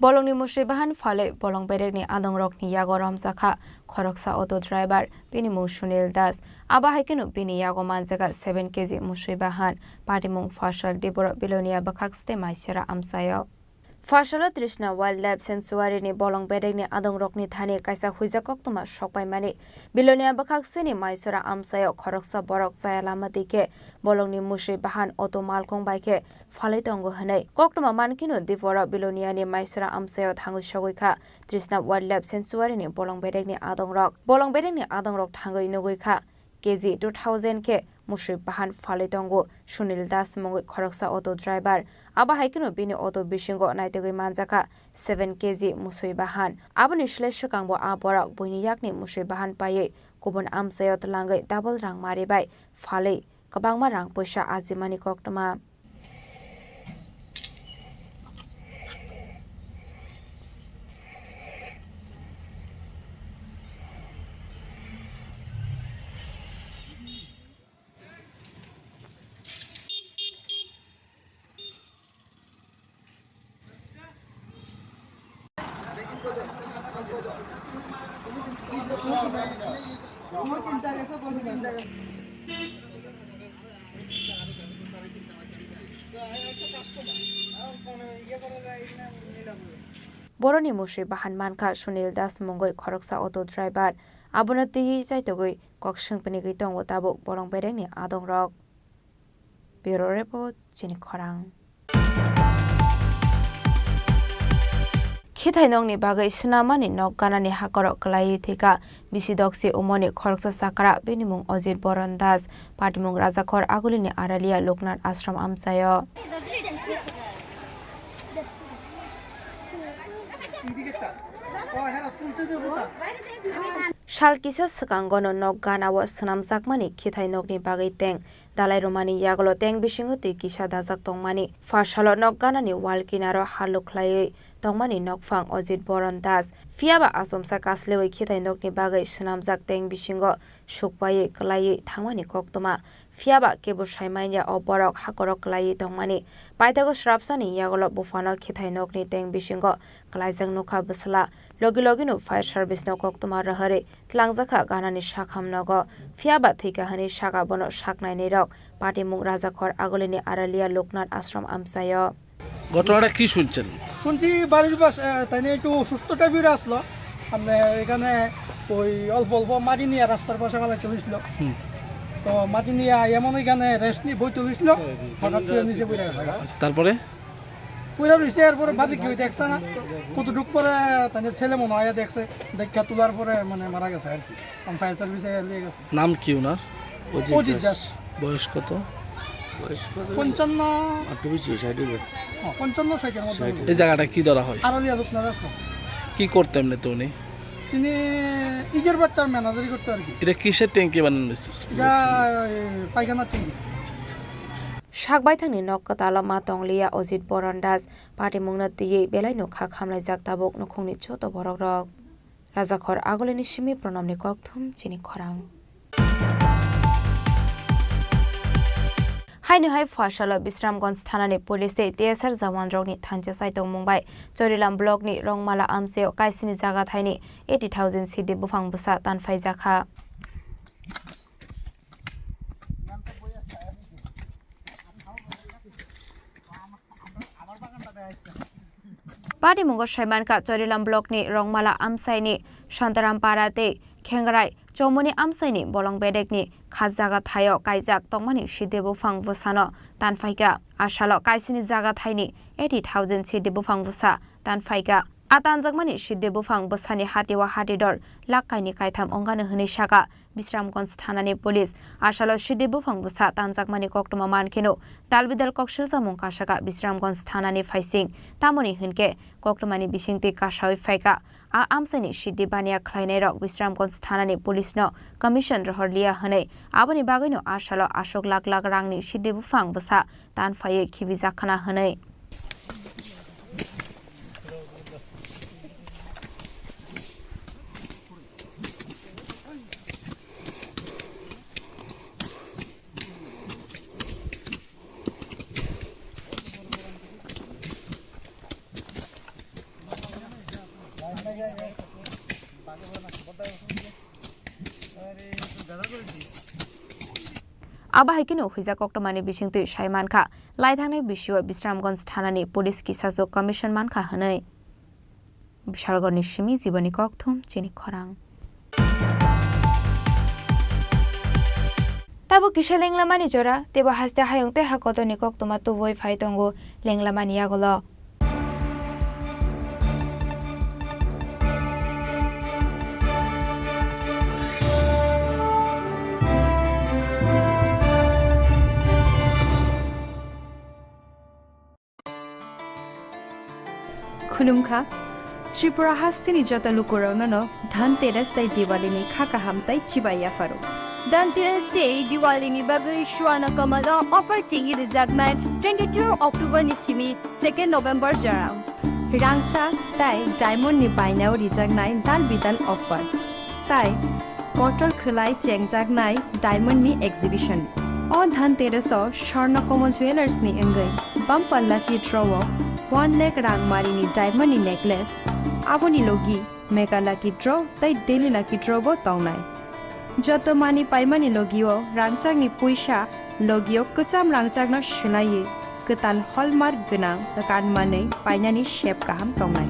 Bolongni musui bahan phalwi bolong bedekni adongrokni yago romjakha khoroksa auto driver, bini mung Sunil Das. Abo hai kheno bini yago manjaka seven K G musui bahan. Patimung phasal Diporo Bilonia bwkhak site Maisora amchaio. Phasalo Trishna Wildlife Sanctuary ni bolong bedekni adongrokni thani kaisa huijak koktwma sokpaimani. Bilonia bwkhak sini Maisora amchaio khoroksa borok chaya lama dike bolongni musui bahan auto malkhung bai khe phalwi tongo hwnwi. Koktwma mankheno Diporo Biloniani Maisora amchaio thangwi sogwi kha Trishna Wildlife Sanctuary ni bolong bedekni adongrok. Bolong bedekni adongrok thangwi nugwi kha K G two thousand khe musui bahan phalwi tongo Sunil Das mungwi khoroksa auto driver. Abo hai kheno bini auto bisingo naitugwi manjakha seven K G musui bahan. Aboni slai swkangbo a borok buini yakni musui bahan paiwi kubun amchaio twlangwi double rang mari bai phalwi kwbangma rang puisa ajimani koktwma. Boroni musui bahan mankha Sunil Das mungwi khoroksa auto driver. Abono twiwi chaitugwi kok swng phinigwi tongo tabuk bolong bedekni adongrok. Bureau Report, chini khorang. Khithai nokni bagwi swnamani nok ganani hakorok kwlaiwi thwikha bisi doksi umoni khoroksa chakra, bini mung Ojit Boron Das, patimung Rajakhor Agulini Aralia Loknath Ashram amchaio. Sal kisa swkangono nok ganao swnamjakmani khithai nokni bagwi teng dalai rwmani yagulo teng bisingo twi kisa dajak tongmani. Pha salo nok ganani wall kinaro haluk khlaiwi tongmani nokphang Ojit Boron Das. Phiyaba achomsa kasliwi khithai nokni bagwi swnamjak teng bisingo sukpaiwi kwlaiwi thangmani koktwma. Phiyaba kebo sai manya o borok hakorok kwlaiwi tongmani. Paithago srapsani yagulo buphano khithai nokni teng bisingo kwlaijak nukha bwsla. Logi logino fire service no koktwma rohorwi twlangjakha ganani sakham nogo. Phiyaba thwikha hwnwi saka bono saknainwi rok. Patimung Rajakhor Agulini Aralia Loknath Ashram amchaio. ঘটনাটা কি শুনছেন? শুনছি বাড়ির পাশে, আহ, তাই নিয়ে একটু অসুস্থ টাইপের আসলো। আমরা এখানে ওই অল্প অল্প মাটি নিয়ে রাস্তার পাশে ফেলাইতে হয়েছিল। হুম। তো মাটি নিয়ে আয়া মনে হয় এখানে রেস্ট নিয়ে বই তুলিছিল, হঠাৎ করে নিচে পড়ে গেছে। আচ্ছা, তারপরে? পড়ে রয়েছে, এরপরে বাড়ি কেউ দেখছে না। কতটুক পরে তাহলে ছেলে মনে হয় আয়া দেখছে, দেখা তোলার পরে মানে মারা গেছে আর কি। এখন ফায়ার সার্ভিসে নিয়ে গেছে। নাম কি ওনার? অজিত অজিত দাস। দাস। বয়স কত? বয়স কত? পঞ্চান্ন। আর একটু বেশি, ষাট হবে। হ্যাঁ, পঞ্চান্ন ষাটের মধ্যে ষাট। হবে। এই জায়গাটা কি ধরা হয়? আড়ালিয়া লোকনাথ আছে। কি করতে এমনিতে উনি? তিনি ইটের বাট্টার ম্যানেজারি করতে আর কি। এটা কিসের ট্যাঙ্কি বানানো হয়েছে? এটা ওই পায়খানার ট্যাঙ্কি। Sakbaithangni nok kwtalo ma tongliya Ojit Boron Das, patimungno twiwi belaino kha khamlaijak tabuk nukhungni joto borokrok. Rajakhor Agulini simi Pranamni kokthum chini khorang. Haino hai phuasalo Bisramganj thanani police tei T S R jawanrokni thangcha chaitongmung bai Chorilam blockni Rongmala amchaio kaisini jaga thaini eighty thousand sidi buphang bwsa tanphaijakha. Patimungo saimankha Chorilam blockni Rongmala amchaini Santaram para tei Khengrai Chomoni amchaini bolong bedekni kha jaga thaio kaijak tongmani sidi buphang bwsano tanphaikha. Asalo kaisini jaga thaini eighty thousand sidi buphang bwsa tanphaikha. A tanjakmani sidi buphang bwsani hati o hati dor lakh kaini kaitham ongano hwnwi sakha Bisramganj thanani police. Asalo sidi buphang bwsa tanjakmani koktwma mankheno dalbidal kok silsamung kasakha Bisramganj thanani phaising. Tamoni hwnkhe koktwmani bisingtwi kasawi phaikha. A amchaini sidi baniya khlainairok Bisramganj thanani police no commission rohor liya hwnwi, aboni bagwino asalo aswk lakh lakh rangni sidi buphang bwsa tanphaiwi khibijakhana hwnwi. Abo hai kheno huijak koktwmani bisingtwi sai mankha, lai thangnai bisio Bisramganj thanani police kisaswk commission mankha hwnwi. Bishalgarni simi Jiboni kokthum chini khorang. Tabuk kisa lenglamani jora, teibo haste hayung tei ha kotorni koktwma tubui phai tongo lenglamani yagulo. Khulumkha, Tripura hasteni joto lukurokno no Dhanteras tei Diwalini kha kaham tei chibai yapharo. Dhanteras tei Diwalini bagwi Swarna Kamal o offer chengwi rwjaknai twenty-two October ni simi second November jora. Rangchak tei diamond ni bainao rijaknai dal bidal offer. Tai kotor khwlai chengjaknai diamond ni exhibition. O Dhanteras o Swarna Kamal Jewellers ni wngwi bumper lucky draw o one lakh rangmari ni diamond ni necklace, aboni logi mega lucky draw tei daily lucky draw bo tongnai. Joto manwi paimani logi o rangchak ni puisa logi o kwcham rangchak no swlaiwi kwtal hallmark gwnang kan manwi painani sep kaham tongnai.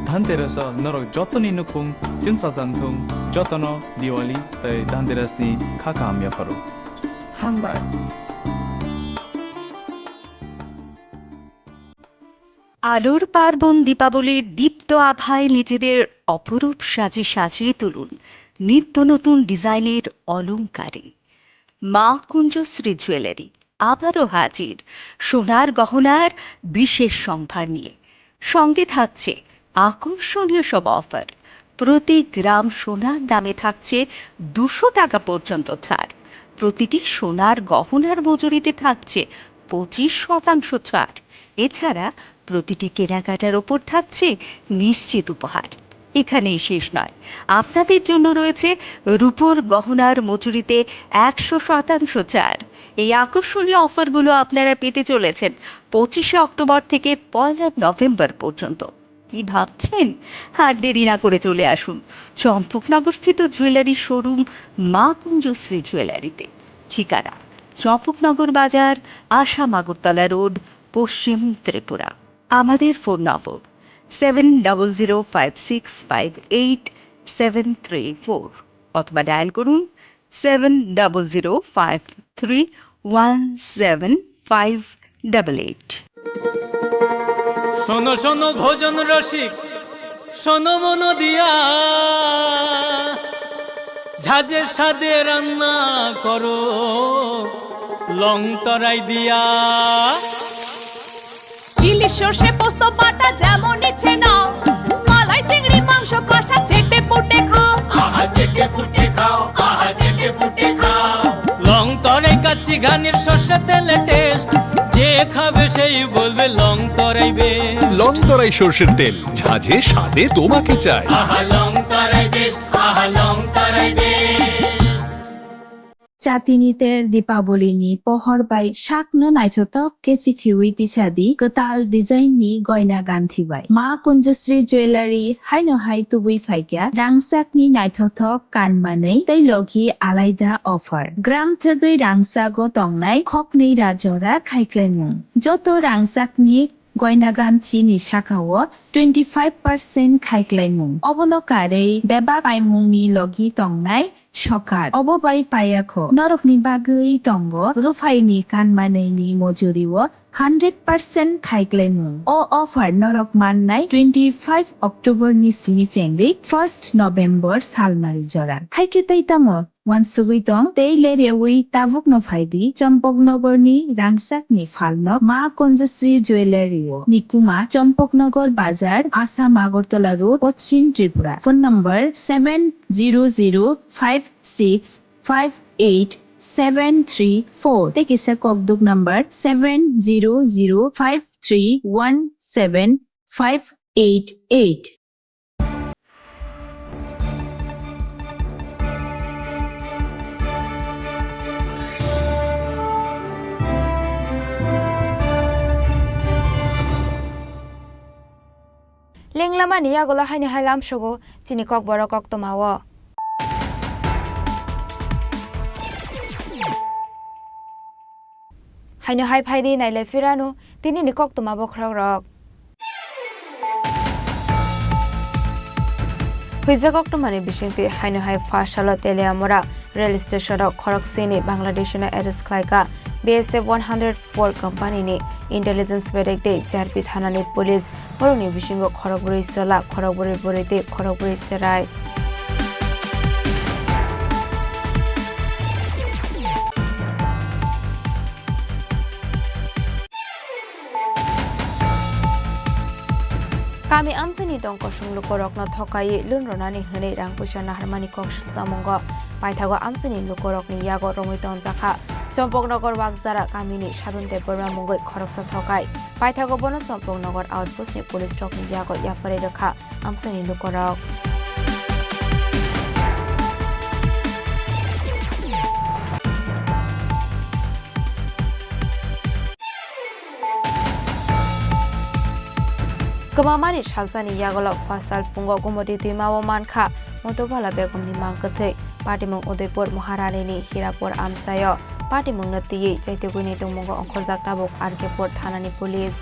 Dhanteras o norok jotoni nukhung chwngsajak thung, jotono Diwali tei Dhanteras ni kha kaham yapharo. Hambai. আলোর পার্বণ দীপাবলির দীপ্ত আভায় নিজেদের অপরূপ সাজে সাজিয়ে তুলুন নিত্য নতুন ডিজাইনের অলংকারে। মা কুঞ্জশ্রী জুয়েলারি আবারও হাজির সোনার গহনার বিশেষ সম্ভার নিয়ে। সঙ্গে থাকছে আকর্ষণীয় সব অফার। প্রতি গ্রাম সোনার দামে থাকছে দুশো টাকা পর্যন্ত ছাড়। প্রতিটি সোনার গহনার মজুরিতে থাকছে পঁচিশ শতাংশ ছাড়। এছাড়া প্রতিটি কেনাকাটার ওপর থাকছে নিশ্চিত উপহার। এখানেই শেষ নয়, আপনাদের জন্য রয়েছে রূপোর গহনার মজুরিতে একশো শতাংশ ছাড়। এই আকর্ষণীয় অফারগুলো আপনারা পেতে চলেছেন পঁচিশে অক্টোবর থেকে পয়লা নভেম্বর পর্যন্ত। কি ভাবছেন? আর দেরি না করে চলে আসুন চম্পকনগরস্থিত জুয়েলারি শোরুম মা কুঞ্জশ্রী জুয়েলারিতে। ঠিকানা: চম্পকনগর বাজার, আসাম আগরতলা রোড, পশ্চিম ত্রিপুরা। আমাদের ফোন নম্বর seven double zero five six five eight seven three four অথবা ডায়াল করুন seven double zero five three one seven five double eight. শোনো শোনো ভোজন রসিক, শোনো মন দিয়া, ঝাঁঝের স্বাদে রান্না করো লং তরাই দিয়া। ইলিশ সর্ষে পোস্ত বাটা যেমন ইচ্ছে নাও, মালাই চিংড়ি মাংস কষা চেটে পুটে খাও। আহা চেটে পুটে খাও, আহা চেটে পুটে খাও। লং তরাই কাচ্চি ঘানির সর্ষে তেলে টেস্ট, যে খাবে সেই বলবে লং তরাই বেশ। লং তরাই সর্ষের তেল, ঝাঁঝে স্বাদে তোমাকে চাই। আহা লং তরাই বেশ, আহা লং তরাই বেশ। Chatini ter Dipaboli ni pohor bai sakno naithothok khe chikhiwi tisadi kwtal design ni goina ganthi bai. Ma Kunjasri Jewellery haino hai tubui phaikya rangchak ni naithothok kanmanwi tei logi alaida offer. Gram thwgwi rangchago tongnai khoknwi ra jora khaiklaimung. Joto rangchak ni goina ganthi ni sakao twenty five percent khaiklaimung. Obono karwi bebak paimung ni logi tongnai sokat. Obo bai payakho. Norokni bagwi tongo ruphaini kanmanwi ni mojuri o hundred percent khaiklaimung. O offer norok mannai twenty five October ni simi chengwi first November salmari jora. Haikhe tei tamo? Wansugwi tong, tei leryawi tabukno phaidi, Champaknagar ni rangchak ni phalno Ma Kunjasri Jewellery o. Nikuma, Champaknagar Bazar, Assam Agartala Road, Pachim Tripura. Phone number seven zero zero five six five eight seven three four. Tei kisa kokduk number seven zero zero five three one seven five eight eight. Lenglamani yagulo haino hai lamsogo chini kokborok koktwmao. Haino hai phaidi nailai phirano tinini koktwma bokhorokrok. Huijak koktwmani bisingtwi haino hai first salo Teliamura rail station o khoroksini Bangladeshino arrest khlaikha B S F one hundred four company ni intelligence bedek tei C R P thanani police. Borokni bisingo khorokbrwi chwla, khorokbrwi bwrwi tei khorokbrwi chwrai. Kami amchaini tong kosong lukurokno thokaiwi loan rwnani hwnwi rang puisa naharmani kok swljamungo paithago amchaini lukurokni yago romwi tongjakha. Champaknagar Wakjara kamini Sadun Debbarma mungwi khoroksa thokai. Paithago bono Champaknagar outpost ni police rokni yago yapharwi rwkha amchaini lukurok. Kwmamani salsani yagulo phasal phungo Gumoti twimao mankha Motubala begumni mang kwthwi. Patimung Udaipur Maharanini Hirapur amchaio. Patimungno twiwi chaitugwini tongmungo ongkhorjak tabuk R K Pur thanani police.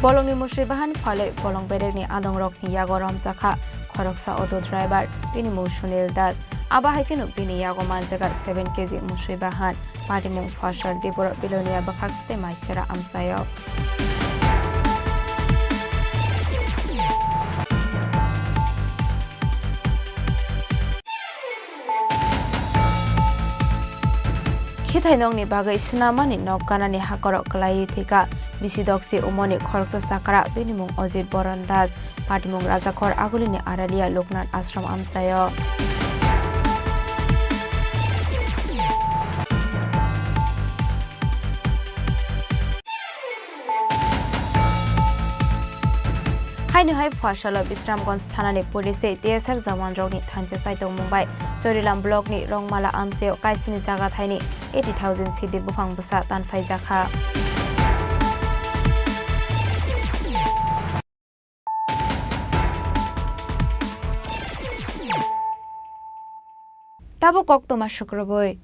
Bolongni musui bahan phalwi bolong bedekni adongrokni yago romjakha khoroksa auto driver, bini mung Sunil Das. Abo hai kheno bini yago manjaga seven K G musui bahan. Patimung Fasal Diboro Bilonia bwkhak site maisera amchaio. Khithainokni bagwi swnamani nok ganani hakorok kwlaiwi thwikha bisi doksi umoni khoroksa chakra, bini mung Ojit Boron Das. Patimung Rajakhor Agulini Aralia Loknath Ashram amchaio. Haino hai Fasalo Bisramganj thanani police tei T S R jawanrokni thansa chaitokmung bai Chorilam blockni Rongmala amchaio kaisini jaga thaini eighty thousand sidi buphang bwsa tanphaijakha. Tabuk koktwma sukrubwi.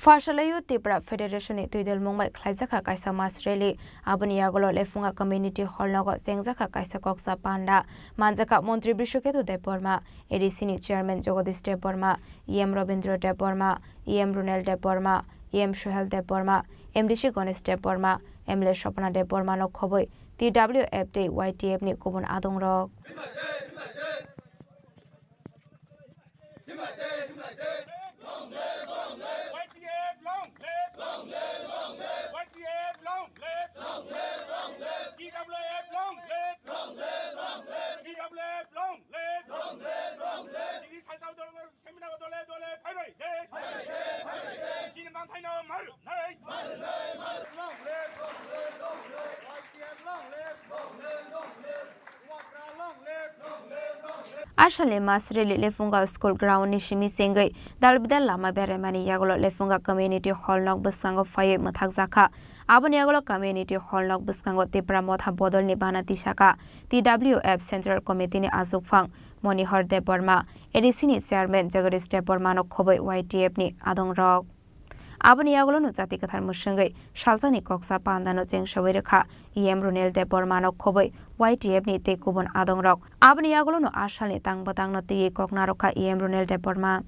Phasalai-o Tipra Federation ni twidulmung bai khlaijakha kaisa mass rally. Aboni yagulo Lefunga Community Hall nogo chengjakha kaisa koksa panda. Manjakha Montri Brishoketu Debbarma, A D C ni Chairman Jagadish Debbarma, E M Rabindra Debbarma, E M Runel Debbarma, E M Suhel Debbarma, M D C Ganesh Debbarma, M L A Swapna Debbarma no khobwi T W F tei Y T F ni kubun adongrok. Asalni mass rally Lefunga School ground ni simi chengwi dal bidal lama beraimani yagulo Lefunga Community Hall nok bwskango phaiwi mwthakjakha. Aboni yagulo Community Hall nok bwskango Tipra Motha Bodolni bana tisaka T W F Central Committee ni achukphang Monihor Debbarma, A D C ni Chairman Jagadish Debbarma no khobwi Y T F ni adongrok. Aboni yagulo no jati kwthar mwswngwi salsani koksa panda no chengsawi rwkha E M Runel Debbarma no khobwi Y T F ni tei kubun adongrok. Aboni yagulo no asalni tang bwtang no twiwi kok narwkha E M Runel Debbarma.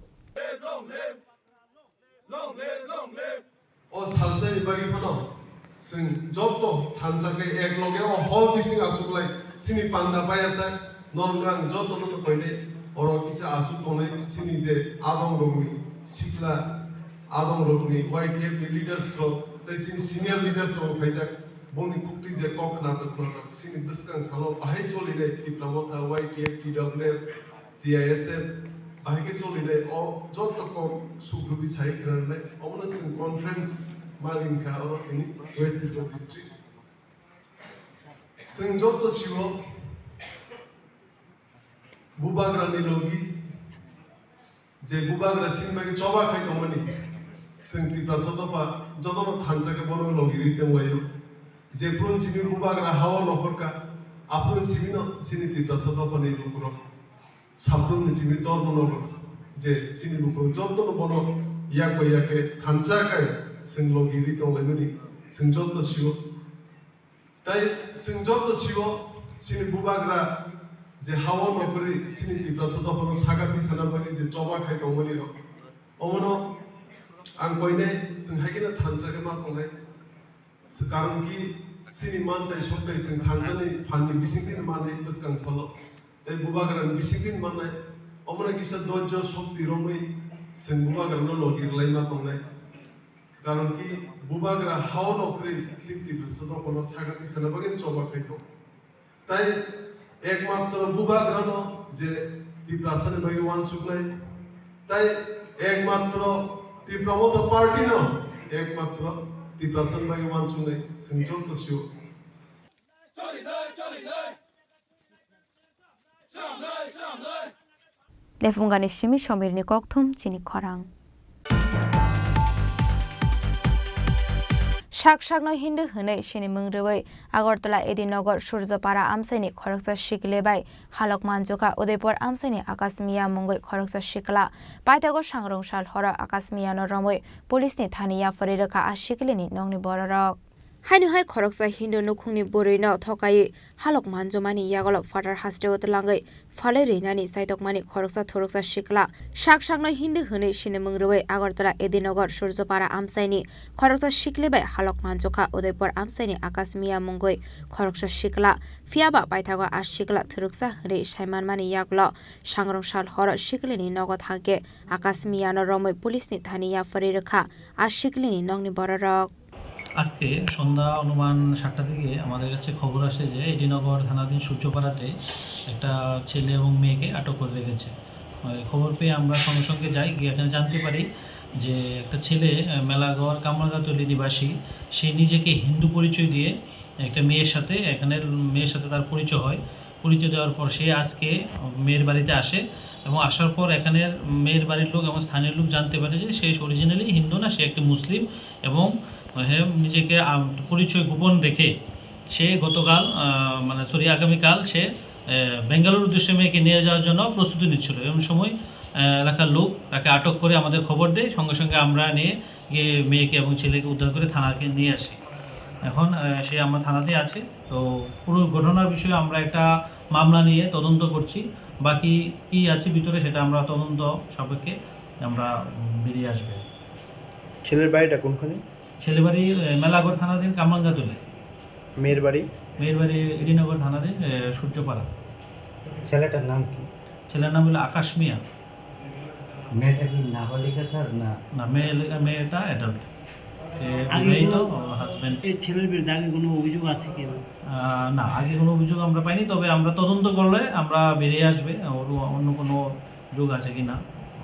O salsani bagwi phano chwng joto thansa khe ek loge o hall bising achuklai chini panda bayasa norokno ang jotono koinai oro kisa achuk tongnai chini je adongrokni sikla adongrokni Y T F ni leaders rok tei chini senior leaders rok phaijak bongni kukti je kok natok natok chini bwskang salo bahai cholinai Tipra Motha Y T F T W F T I S F bahai khe cholinai o joto kok sukrubwi sai khwnanai omono chwng conference ma ringkha oro tini West Tripura district. Chwng joto sio bubagrani logi je bubagra chini bagwi choba khai tongmani chwng Tiprasa dopha jotono thansa khe bono logi ri tonglaio. Jephru chini bubagra hao nokhorkha aphru chini no chini Tiprasa dophani lukurok. Sabrumni chini dormo nogo je chini bukhuk jotono bono yak bai yak khe thansa kai chwng logi ri tonglaimani chwng joto sio. Tai chwng joto sio chini bubagra je hao nokri chini Tiprasa dophano sagati sana bagwi je choba khai tongmani rok. Omono ang koinai chwng hai kheno thansa khe ma tongnai. Karon ki chini mantai soktai chwng thansani phanni bisingtwi manwi bwskang salo tei bubagrani bisingtwi mannai. Omono kisa doijo sokti romwi chwng bubagrano logi rwlaima tongnai. Karon ki bubagra hao nokri chini Tiprasa dophano sagati sana bagwi choba khai tong. Tai ekmatro bubagrano je Tiprasani bagwi wansuknai, tai ekmatro Tipra Motha Party no ekmatro Tiprasani bagwi wansuknai chwng joto sio. Lephungani simi Somirni kokthum chini khorang. Sak sakno Hindu hwnwi sinimung rwui Agartala Edinagar Surjapara amchaini khoroksa sikle bai halok manjukha Udaipur amchaini Akash Miya mungwi khoroksa sikla. Paithago sangrong sal horo Akash Miyano romwi police ni thani yapharwi rwkha a sikle ni nokni bororok. Haino hai khoroksa Hindu nukhungni bwrwino thokaiwi halok manjumani yagulo phatar hasteo twlangwi phalwi rwinani chaitokmani khoroksa thoroksa sikla sak sakno Hindu hwnwi sinimung rwui Agartala Edinagar Surjapara amchaini khoroksa sikli bai halok manjukha Udaipur amchaini Akash Miya mungwi khoroksa sikla. Phiyaba paithago a sikla thoroksa hwnwi saimanmani yagulo sangrong sal horo siklini nogo thangkhe Akash Miyano romwi police ni thani yapharwi rwkha a siklini nokni bororok. আজকে সন্ধ্যা অনুমান সাতটার দিকে আমাদের কাছে খবর আসে যে এডিনগর থানাধীন সূর্যপাড়াতে একটা ছেলে এবং মেয়েকে আটক করে রেখেছে। আহ, খবর পেয়ে আমরা সঙ্গে সঙ্গে যাই, গিয়ে এখানে জানতে পারি যে একটা ছেলে, আহ, মেলাঘর কামরাঙ্গাতলি নিবাসী, সে নিজেকে হিন্দু পরিচয় দিয়ে একটা মেয়ের সাথে, এখানের মেয়ের সাথে তার পরিচয় হয়। পরিচয় দেওয়ার পর সে আজকে মেয়ের বাড়িতে আসে এবং আসার পর এখানের মেয়ের বাড়ির লোক এবং স্থানীয় লোক জানতে পারে যে সে অরিজিনালি হিন্দু না, সে একটি মুসলিম এবং হে নিজেকে, আম, পরিচয় গোপন রেখে সে গতকাল, আহ, মানে, সরি, আগামীকাল সে, আহ, বেঙ্গালুরুর উদ্দেশ্যে মেয়েকে নিয়ে যাওয়ার জন্য প্রস্তুতি নিচ্ছিল। এমন সময় আহ, এলাকার লোক তাকে আটক করে আমাদের খবর দেয়। সঙ্গে সঙ্গে আমরা নিয়ে গিয়ে মেয়েকে এবং ছেলেকে উদ্ধার করে থানাকে নিয়ে আসি। এখন, আহ, সে আমার থানাতেই আছে। তো পুরো ঘটনার বিষয়ে আমরা একটা মামলা নিয়ে তদন্ত করছি। বাকি কি আছে ভিতরে, সেটা আমরা তদন্ত সাপেক্ষে আমরা, উম, বেরিয়ে আসবে। ছেলের বাড়িটা কোনখানে? ছেলে বাড়ি, আহ, মেলাঘর থানাধীন কামরাঙ্গাতলি। মেয়ের বাড়ি? মেয়ের বাড়ি এডিনগর থানাধীন, আহ, সূর্যপাড়া। ছেলেটার নাম কি? ছেলের নাম হলো আকাশ মিয়া। মেয়েটা কি নাবালিকা স্যার না? না, মেয়ে, মেয়েটা অ্যাডাল্ট। সে আগে বিবাহিত, কোনো ওর হাজব্যান্ড। এই ছেলের বিরুদ্ধে আগে কোনো অভিযোগ আছে কি? আহ, না, আগে কোনো অভিযোগ আমরা পাইনি, তবে আমরা তদন্ত করলে আমরা বেরিয়ে আসবে ওর অন্য কোনো যোগ আছে কি না,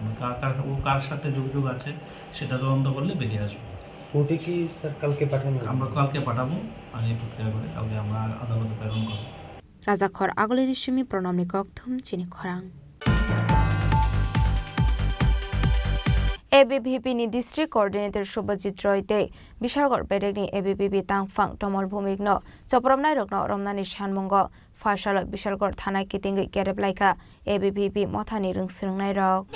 মানে কার, কার, ও কার সাথে যোগাযোগ আছে, সেটা তদন্ত করলে বেরিয়ে আসবে। কোর্টে কি স্যার কালকে পাঠানো হবে? আমরা কালকে পাঠাবো, আইনি প্রক্রিয়া করে কালকে আমরা আদালতে প্রেরণ করবো। Rajakhor agulini simi pronomni kokthum chini khorang. A B V P ni district coordinator Subhajit Roy tei Bishalgarh bedekni A B V P tangphang Tomol Bhumik no chopropnai rokno romnani sanmungo phaisalo Bishalgarh thana kitingwi kerep laikha A B V P mothani rwngsrwngnai rok.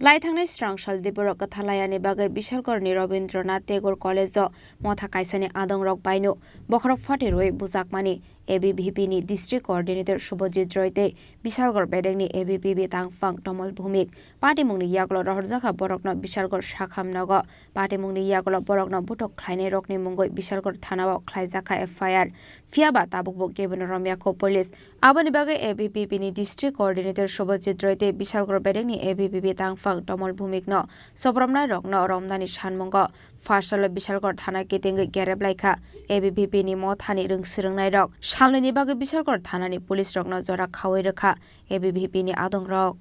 Lai thangnai srang sal Debbarok kwthalai ani bagwi Bishalgarhni Rabindranath Tagore College-o motha kaisani adongrok baino bokhorok phatirwi bujakmani A B V P ni District Coordinator Subhajit Roy tei Bishalgarh bedekni A B V P tangphang Tomol Bhumik patimungni yagulo rohorjakha borokno Bishalgarh Sakham nogo patimungni yagulo borokno buthok khlainairokni mungwi Bishalgarh thanao khlaijakha F I R. Phiyaba tabukbo kebono romyakho police. Aboni bagwi A B V P ni District Coordinator Subhajit Roy tei Bishalgarh bedekni A B V P tangphang Tomol Bhumikno chopropnairokno romnani sanmungo phaisalo Bishalgarh thana kitingwi kerep laikha A B V P ni mothani rwngsrwngnairok. Salnwini bagwi Bishalgarh thanani police rokno jora khaui rwkha A B V P ni adongrok.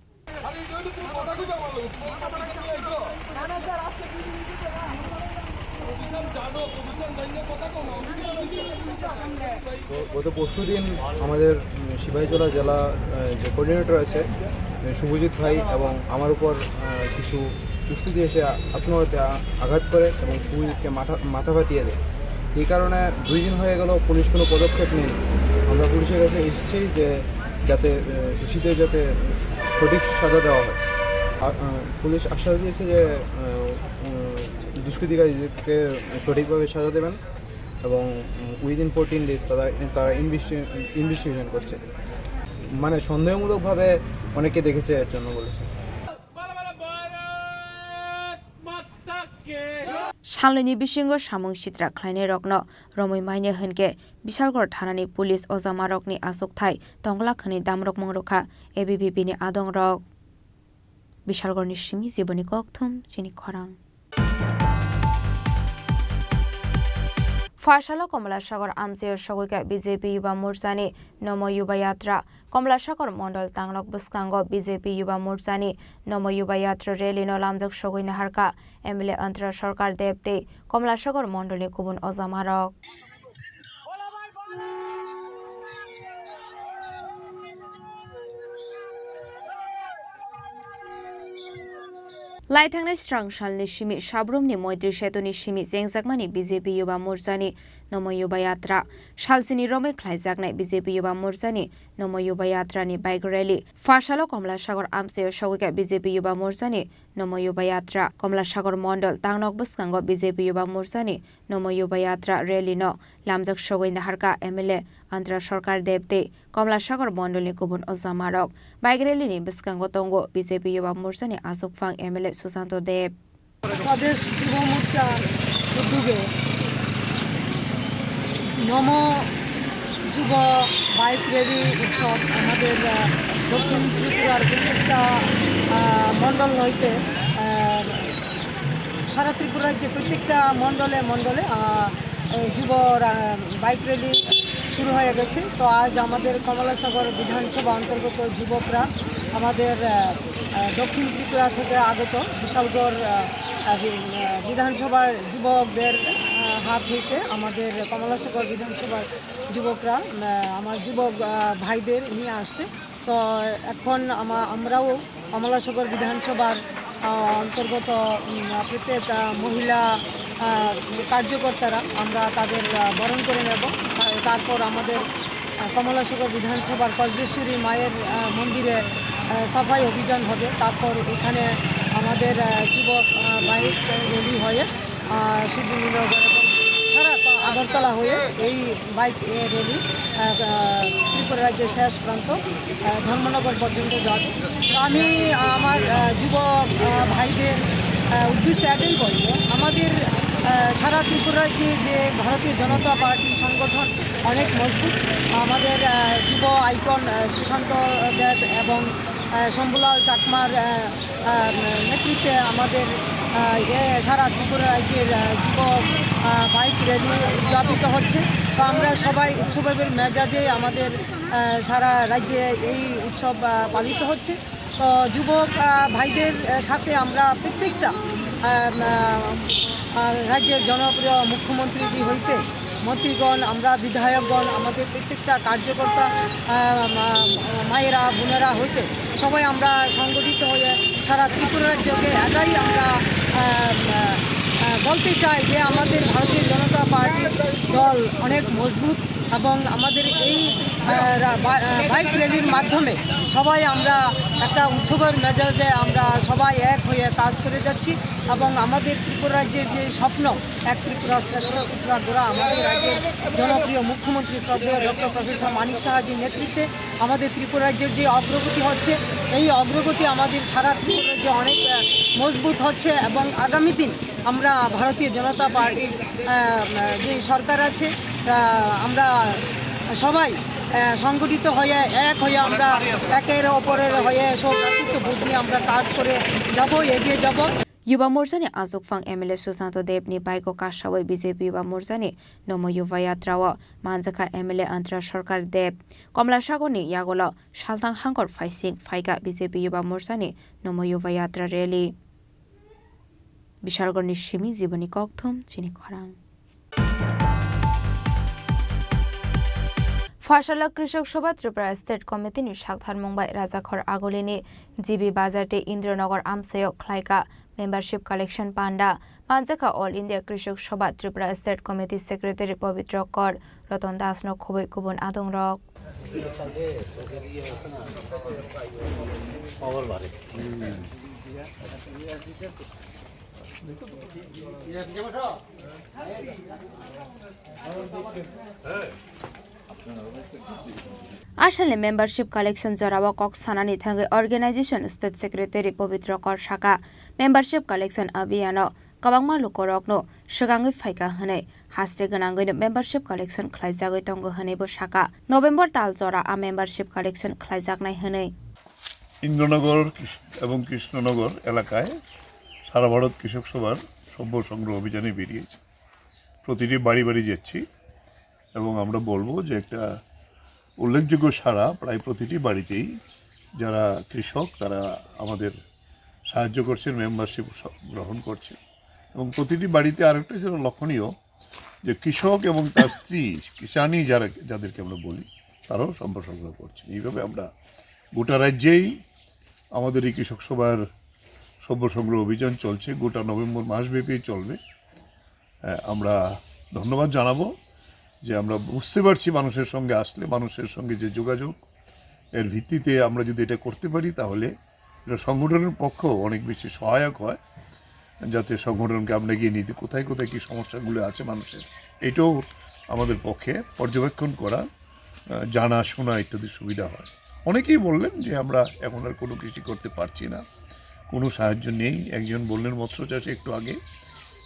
গত পরশু দিন আমাদের, উম, সিপাহীজলা জেলা, আহ, যে কোঅর্ডিনেটর আছে, আহ, শুভজিৎ ভাই এবং আমার উপর, আহ, কিছু দুষ্কৃতী এসে আ-, আত্মঘাতী আ-, আঘাত করে এবং শুভজিৎকে মাথা, মাথা ফাটিয়ে দেয়। এই কারণে দুই দিন হয়ে গেল পুলিশ কোনো পদক্ষেপ নেই। আমরা পুলিশের কাছে এসেছি যে যাতে, আহ, দোষীদের যাতে সঠিক সাজা দেওয়া হয়। আ-, আহ, পুলিশ আশ্বাস দিয়েছে যে, আহ, উম, দুষ্কৃতিকারীদেরকে সঠিকভাবে সাজা দেবেন এবং, উম, উইদিন ফোরটিন ডেজ তারা, তারা ইনভেস্টি-, ইনভেস্টিগেশন করছে। মানে সন্দেহমূলকভাবে অনেকে দেখেছে এর জন্য বলেছে। Salnwini bisingo samung sitra khlainairokno romwi manya hwnkhe Bishalgarh thanani police ojamarokni achukthai tongla khwnwi damrokmung rwkha A B V P ni adongrok. Bishalgarhni simi Jiboni Kokthum chini khorang. Phaisalo Komlasagor amchaio sogwikha B J P Yuba Morchani Nomo Yuba Yatra. Komlasagor Mondol tanglok bwskango B J P Yuba Morchani Nomo Yuba Yatra rally no lamjak sogwi naharkha M L A Antara Sarkar Deb tei Komlasagor Mondolni kubun ojamarok. Lai thangnai srang salni simi Sabrumni Moitri Setuni simi chengjakmani B J P Yuba Morchani Nomo Yuba Yatra. Salsini romwi khlaijaknai B J P Yuba Morchani Nomo Yuba Yatrani bike rally. Phaisalo Komlasagor amchaio sogwikha B J P Yuba Morchani Nomo Yuba Yatra. Komlasagor Mondol tangnok bwskango B J P Yuba Morchani Nomo Yuba Yatra rally no lamjak sogwi naharkha M L A Antara Sarkar Deb tei Komlasagor Mondolni kubun ojamarok. Bike rally ni bwskango tongo B J P Yuba Morchani achukphang M L A Susanto Deb. Pradesh Yuba Morcha উদ্যোগে নমো যুব bike rally উৎসব আমাদের, আহ, দক্ষিণ ত্রিপুরার প্রত্যেকটা, আহ, মণ্ডল হইতে, আহ, সারা ত্রিপুরা রাজ্যে প্রত্যেকটা মণ্ডলে মণ্ডলে, আহ, এই যুব রা-, বাইক র‍্যালি শুরু হয়ে গেছে। তো আজ আমাদের কমলাসাগর বিধানসভা অন্তর্গত যুবকরা আমাদের, আহ, আহ, দক্ষিণ ত্রিপুরা থেকে আগত বিশালগড়, আহ, আহ, বি-, আহ, বিধানসভার যুবকদের, আহ, হাত হইতে আমাদের কমলাসাগর বিধানসভার যুবকরা, আহ, আমার যুবক, আহ, ভাইদের নিয়ে আসছে। তো এখন আমা-, আমরাও কমলাসাগর বিধানসভার, আহ, অন্তর্গত, উম, প্রত্যেক, আহ, মহিলা, আহ, কার্যকর্তারা, আমরা তাদের, আহ, বরণ করে নেব। তা-, তারপর আমাদের, আহ, কমলাসাগর বিধানসভার কসবেশ্বরী মায়ের, আহ, মন্দিরে, আহ, সাফাই অভিযান হবে। তারপর এখানে আমাদের, আহ, যুবক, আহ, বাইক র‍্যালি হয়ে, আহ, সূর্যনগর এবং সারা আগরতলা হয়ে এই বাইক, এ, র‍্যালি, আহ, আহ, ত্রিপুরা রাজ্যের শেষ প্রান্ত, আহ, ধর্মনগর পর্যন্ত যাবে। তো আমি আমার, আহ, যুবক, আহ, ভাইদের, আহ, উদ্দেশ্যে এটাই বলবো, আমাদের, আহ, সারা ত্রিপুরা রাজ্যে যে ভারতীয় জনতা পার্টি সংগঠন অনেক মজবুত। আমাদের, আহ, যুব আইকন, আহ, সুশান্ত দেব এবং, আহ, শম্ভুলাল চাকমার, আহ, আহ, নেতৃত্বে আমাদের, আহ, এ সারা ত্রিপুরা রাজ্যের, আহ, যুব, আহ, বাইক র‍্যালি উদযাপিত হচ্ছে। তো আমরা সবাই উৎসবের মেজাজে আমাদের, আহ, সারা রাজ্যে এই উৎসব, আহ, পালিত হচ্ছে। তো যুবক, আহ, ভাইদের, আহ, সাথে আমরা প্রত্যেকটা, আহ, আহ, আহ, রাজ্যের জনপ্রিয় মুখ্যমন্ত্রীজি হইতে মন্ত্রীগণ, আমরা বিধায়কগণ, আমাদের প্রত্যেকটা কার্যকর্তা, আহ, মা-, মায়েরা, বোনেরা হইতে সবাই আমরা সংগঠিত হয়ে সারা ত্রিপুরা রাজ্যকে এটাই আমরা, আহ, আহ, আহ, বলতে চাই যে আমাদের ভারতীয় জনতা পার্টি দল অনেক মজবুত এবং আমাদের এই, আহ, রা-, বা-, আহ, বাইক র‍্যালির মাধ্যমে সবাই আমরা একটা উৎসবের মেজাজে আমরা সবাই এক হয়ে কাজ করে যাচ্ছি এবং আমাদের ত্রিপুরা রাজ্যের যে স্বপ্ন, এক ত্রিপুরা শ্রেষ্ঠ ত্রিপুরা গড়া, আমাদের রাজ্যের জনপ্রিয় মুখ্যমন্ত্রী শ্রদ্ধেয় ডক্টর প্রফেসর মানিক সাহাজির নেতৃত্বে আমাদের ত্রিপুরা রাজ্যের যে অগ্রগতি হচ্ছে, এই অগ্রগতি আমাদের সারা ত্রিপুরা রাজ্যে অনেক, আহ, মজবুত হচ্ছে এবং আগামী দিন আমরা ভারতীয় জনতা পার্টির, আহ, যে সরকার আছে, আহ, আমরা সবাই, আহ, সংগঠিত হয়ে, এক হয়ে আমরা একের অপরের হয়ে সৌভ্রাতৃত্ব বোধ নিয়ে আমরা কাজ করে যাব, এগিয়ে যাব। Yuba Morchani Achukphang M L A Susanto Debni baiko kasawi B J P Yuba Morchani Nomo Yuba Yatrao manjakha M L A Antra Sarkar Deb. Komla Sagorni yagulo salthang hangkor phaising phaikha B J P Yuba Morchani Nomo Yuba Yatra Rally. Bishalgarhni simi Jiboni Kokthum chini khorang. Pharsala Krishok Sabha Tripura State Committee ni saktharmung bai Rajakhor Agulini G B Bazar tei Indranagar amchaio khlaikha membership collection panda. Manjakha All India Krishok Sabha Tripura State Committee Secretary Pabitra Kar, Ratan Das no khobwi kubun adongrok. Asalni membership collection jorao kok sanani thangwi organization state secretary Pabitra Kar sakha, membership collection abhiyano kwbangma lukurokno swkangwi phaikha hwnwi, haste gwnangwino membership collection khlaijagwi tongo hwnwibo sakha. November tal jora a membership collection khlaijaknai hwnwi. Indranagar কৃষ-, এবং কৃষ্ণনগর এলাকায় সারা ভারত কৃষক সভার সভ্য সংগ্রহ অভিযানে বেরিয়েছি। প্রতিটি বাড়ি বাড়ি যাচ্ছি এবং আমরা বলবো যে একটা উল্লেখযোগ্য সাড়া প্রায় প্রতিটি বাড়িতেই। যারা কৃষক, তারা আমাদের সাহায্য করছেন, মেম্বারশিপ স-, গ্রহণ করছেন। এবং প্রতিটি বাড়িতে আরেকটা যেটা লক্ষণীয়, যে কৃষক এবং তার স্ত্রী, কিষানি যারা, যাদেরকে আমরা বলি, তারাও সভ্য সংগ্রহ করছেন। এইভাবে আমরা গোটা রাজ্যেই আমাদের এই কৃষক সভার সভ্য সংগ্রহ অভিযান চলছে, গোটা নভেম্বর মাসব্যাপী চলবে। আহ, আমরা ধন্যবাদ জানাবো যে আমরা বুঝতে পারছি মানুষের সঙ্গে আসলে, মানুষের সঙ্গে যে যোগাযোগ, এর ভিত্তিতে আমরা যদি এটা করতে পারি, তাহলে এটা সংগঠনের পক্ষেও অনেক বেশি সহায়ক হয়, যাতে সংগঠনকে আমরা এগিয়ে নিতে কোথায় কোথায় কী সমস্যাগুলো আছে মানুষের, এটাও আমাদের পক্ষে পর্যবেক্ষণ করা, আহ, জানা শোনা ইত্যাদি সুবিধা হয়। অনেকেই বললেন যে, "আমরা এখন আর কোনো কৃষি করতে পারছি না, কোনো সাহায্য নেই।" একজন বললেন মৎস্য চাষে একটু আগে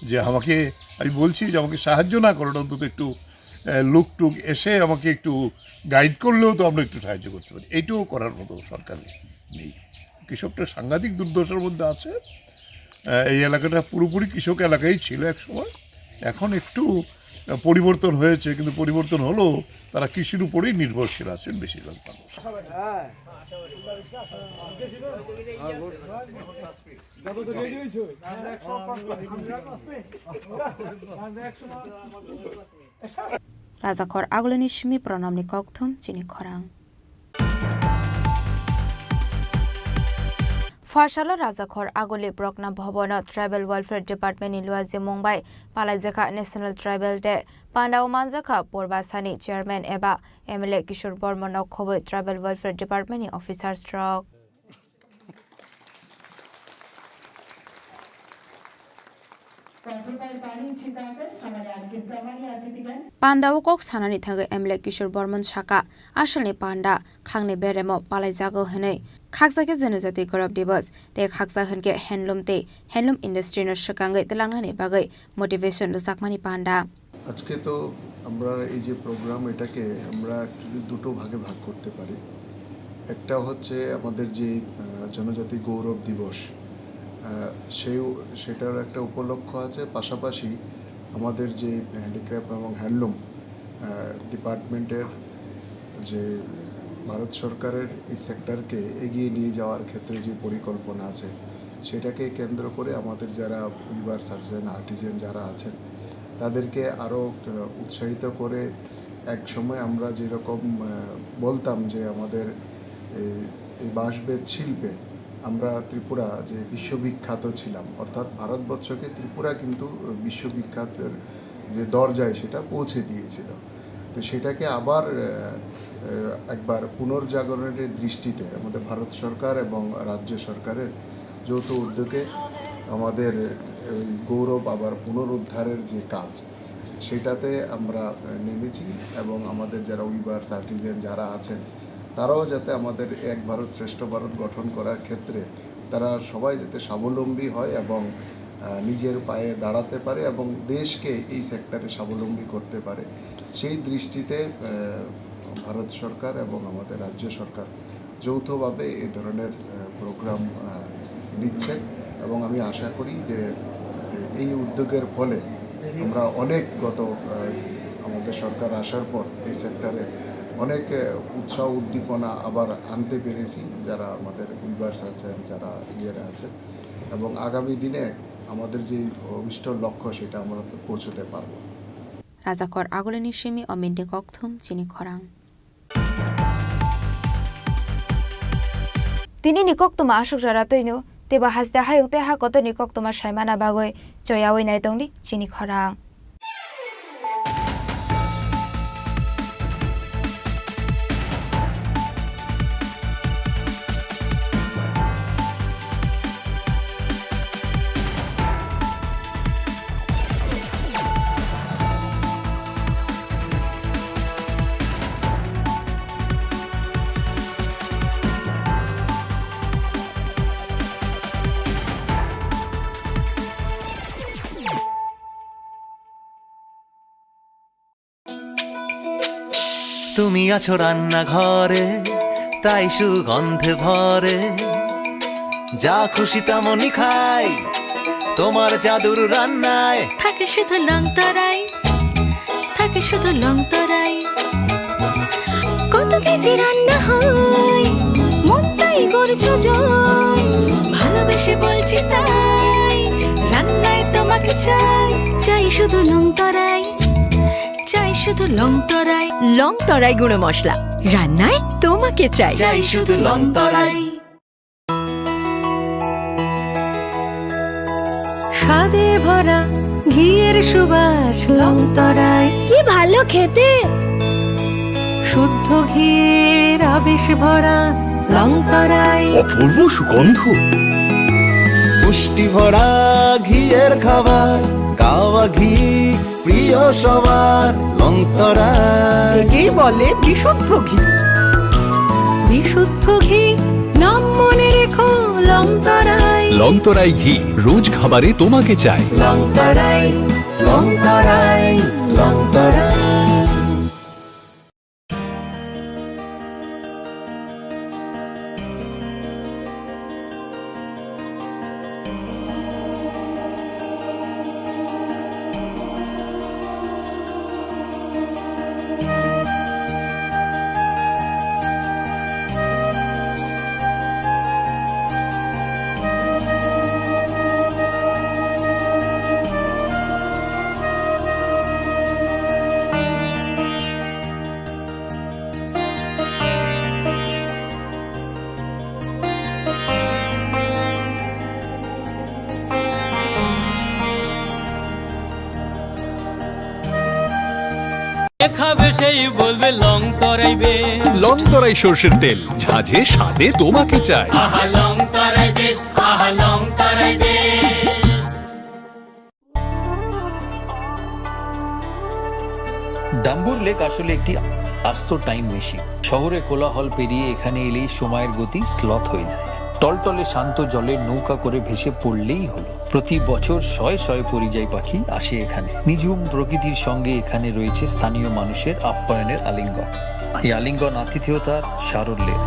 যে, "আমাকে, আমি বলছি যে আমাকে সাহায্য না করেন, অন্তত একটু, আহ, লোক টুক এসে আমাকে একটু গাইড করলেও তো আমরা একটু সাহায্য করতে পারি।" এইটাও করার মতো সরকার নেই। কৃষকটা সাংঘাতিক দুর্দশার মধ্যে আছে। আহ, এই এলাকাটা পুরোপুরি কৃষক এলাকাই ছিল এক সময়, এখন একটু, আহ, পরিবর্তন হয়েছে, কিন্তু পরিবর্তন হলেও তারা কৃষির উপরেই নির্ভরশীল আছেন বেশিরভাগ মানুষ। Rajakhor Agulini simi Pranamni Kokthum chini khorang. Pharsalo Rajakhor Aguli Prokna Bhabono Tribal Welfare Department ni luajimung bai palaijakha National Tribal Day. Pandao manjakha Purbasani Chairman eba M L A Kishore Bormon no khobwi Tribal Welfare Department ni officers rok. Pandao kok sanani thangwi M L A Kishore Bormon saka, asalni panda khangni beremo palaijago hwnwi. Khaksa khe Janajati Gaurav Diwas tei khaksa hwnkhe handloom tei handloom industry no swkangwi twlangnani bagwi motivation rwjakmani panda. আজকে তো আমরা এই যে প্রোগ্রাম, এটাকে আমরা অ্যাকচুয়ালি দুটো ভাগে ভাগ করতে পারি। একটা হচ্ছে আমাদের যে, আহ, জনজাতি গৌরব দিবস, আহ, সেই, সেটার একটা উপলক্ষ আছে। পাশাপাশি আমাদের যে হ্যান্ডিক্রাফট এবং হ্যান্ডলুম, আহ, ডিপার্টমেন্টের যে ভারত সরকারের এই সেক্টরকে এগিয়ে নিয়ে যাওয়ার ক্ষেত্রে যে পরিকল্পনা আছে, সেটাকে কেন্দ্র করে আমাদের যারা উইভার্স আছেন, আর্টিজান যারা আছেন, তাদেরকে আরও, আহ, উৎসাহিত করে। এক সময় আমরা যেরকম, আহ, বলতাম যে আমাদের এই, এই বাঁশবেত শিল্পে আমরা ত্রিপুরা যে বিশ্ববিখ্যাত ছিলাম, অর্থাৎ ভারতবর্ষকে ত্রিপুরা কিন্তু বিশ্ববিখ্যাতের যে দরজায় সেটা পৌঁছে দিয়েছিল। তো সেটাকে আবার, আহ, আহ, একবার পুনর্জাগরণের দৃষ্টিতে আমাদের ভারত সরকার এবং রাজ্য সরকারের যৌথ উদ্যোগে আমাদের ওই গৌরব আবার পুনরুদ্ধারের যে কাজ, সেটাতে আমরা, আহ, নেমেছি এবং আমাদের যারা উইভার্স, আর্টিজান যারা আছেন, তারাও যাতে আমাদের এক ভারত শ্রেষ্ঠ ভারত গঠন করার ক্ষেত্রে তারা সবাই যাতে স্বাবলম্বী হয় এবং, আহ, নিজের পায়ে দাঁড়াতে পারে এবং দেশকে এই সেক্টরে স্বাবলম্বী করতে পারে, সেই দৃষ্টিতে, আহ, ভারত সরকার এবং আমাদের রাজ্য সরকার যৌথভাবে এই ধরনের, আহ, প্রোগ্রাম, আহ, নিচ্ছে এবং আমি আশা করি যে এই উদ্যোগের ফলে আমরা অনেক গত, আহ, আমাদের সরকার আসার পর এই সেক্টরে অনেক, আহ, উৎসাহ উদ্দীপনা আবার আনতে পেরেছি, যারা আমাদের উইভার্স আছেন, যারা ইয়েরা আছেন, এবং আগামী দিনে আমাদের যে অভিষ্ট লক্ষ্য সেটা আমরা পৌঁছতে পারবো। Rajakhor Agulini simi o meeting kokthum chini khorang. Tini ni koktwma aswk jora twino, teibo haste hayung tei ha kotor ni koktwma saimana bagwi choyawi nai tongdi chini khorang. তুমি আছো রান্নাঘরে, তাই সুগন্ধে ভরে। যা খুশি তেমনই খাই, তোমার জাদুর রান্নায়। থাকে শুধু লংতরাই, থাকে শুধু লংতরাই। কত কেজি রান্না হয়, মনটাই করছো জয়। ভালোবেসে বলছি তাই, রান্নায় তোমাকে চাই। চাই শুধু লংতরাই, চাই শুধু লংতরাই। লংতরাই গুঁড়ো মশলা, রান্নায় তোমাকে চাই। চাই শুধু লংতরাই। স্বাদে ভরা ঘিয়ের সুবাস লংতরাই। কি ভালো খেতে! শুদ্ধ ঘিয়ের আবেশ ভরা লংতরাই। অপূর্ব সুগন্ধ। পুষ্টি ভরা ঘিয়ের খাবার, গাওয়া ঘি প্রিয় সবার লংতরাই। একেই বলে বিশুদ্ধ ঘি। বিশুদ্ধ ঘি, নাম মনে রেখো লংতরাই। লংতরাই ঘি, রোজ খাবারে তোমাকে চাই। লংতরাই, লংতরাই, লংতরাই। খাবে সেই বলবে লং তরাই বেশ। লং তরাই সর্ষের তেল, ঝাঁঝে স্বাদে তোমাকে চাই। আহা লং তরাই বেশ, আহা লং তরাই বেশ। ডাম্বুর লেক আসলে একটি আস্ত টাইম মেশিন। শহরে কোলাহল পেরিয়ে এখানে এলেই সময়ের গতি স্লথ হয়ে যায়। টলটলে শান্ত জলে নৌকা করে ভেসে পড়লেই হলো। প্রতি বছর শয়ে শয়ে পরিযায়ী পাখি আসে এখানে। নিঝুম প্রকৃতির সঙ্গে এখানে রয়েছে স্থানীয় মানুষের আপ্যায়নের আলিঙ্গন। এই আলিঙ্গন আতিথেয়তার সারল্যের।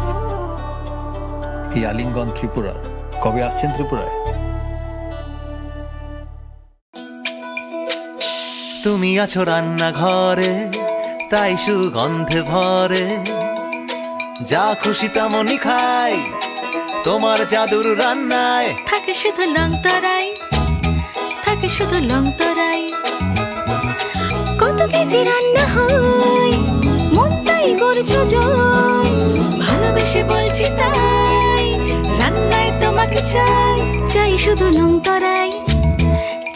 এই আলিঙ্গন ত্রিপুরার। কবে আসছেন ত্রিপুরায়? তুমি আছো রান্নাঘরে, তাই সুগন্ধে ভরে। যা খুশি তেমনই খাই, তোমার জাদুর রান্নায়। থাকে শুধু লং তরাই, থাকে শুধু লং তরাই। কত কেজি রান্না হয়, মনটাই করছো জয়। ভালোবেসে বলছি তাই, রান্নায় তোমাকে চাই, চাই শুধু লং তরাই।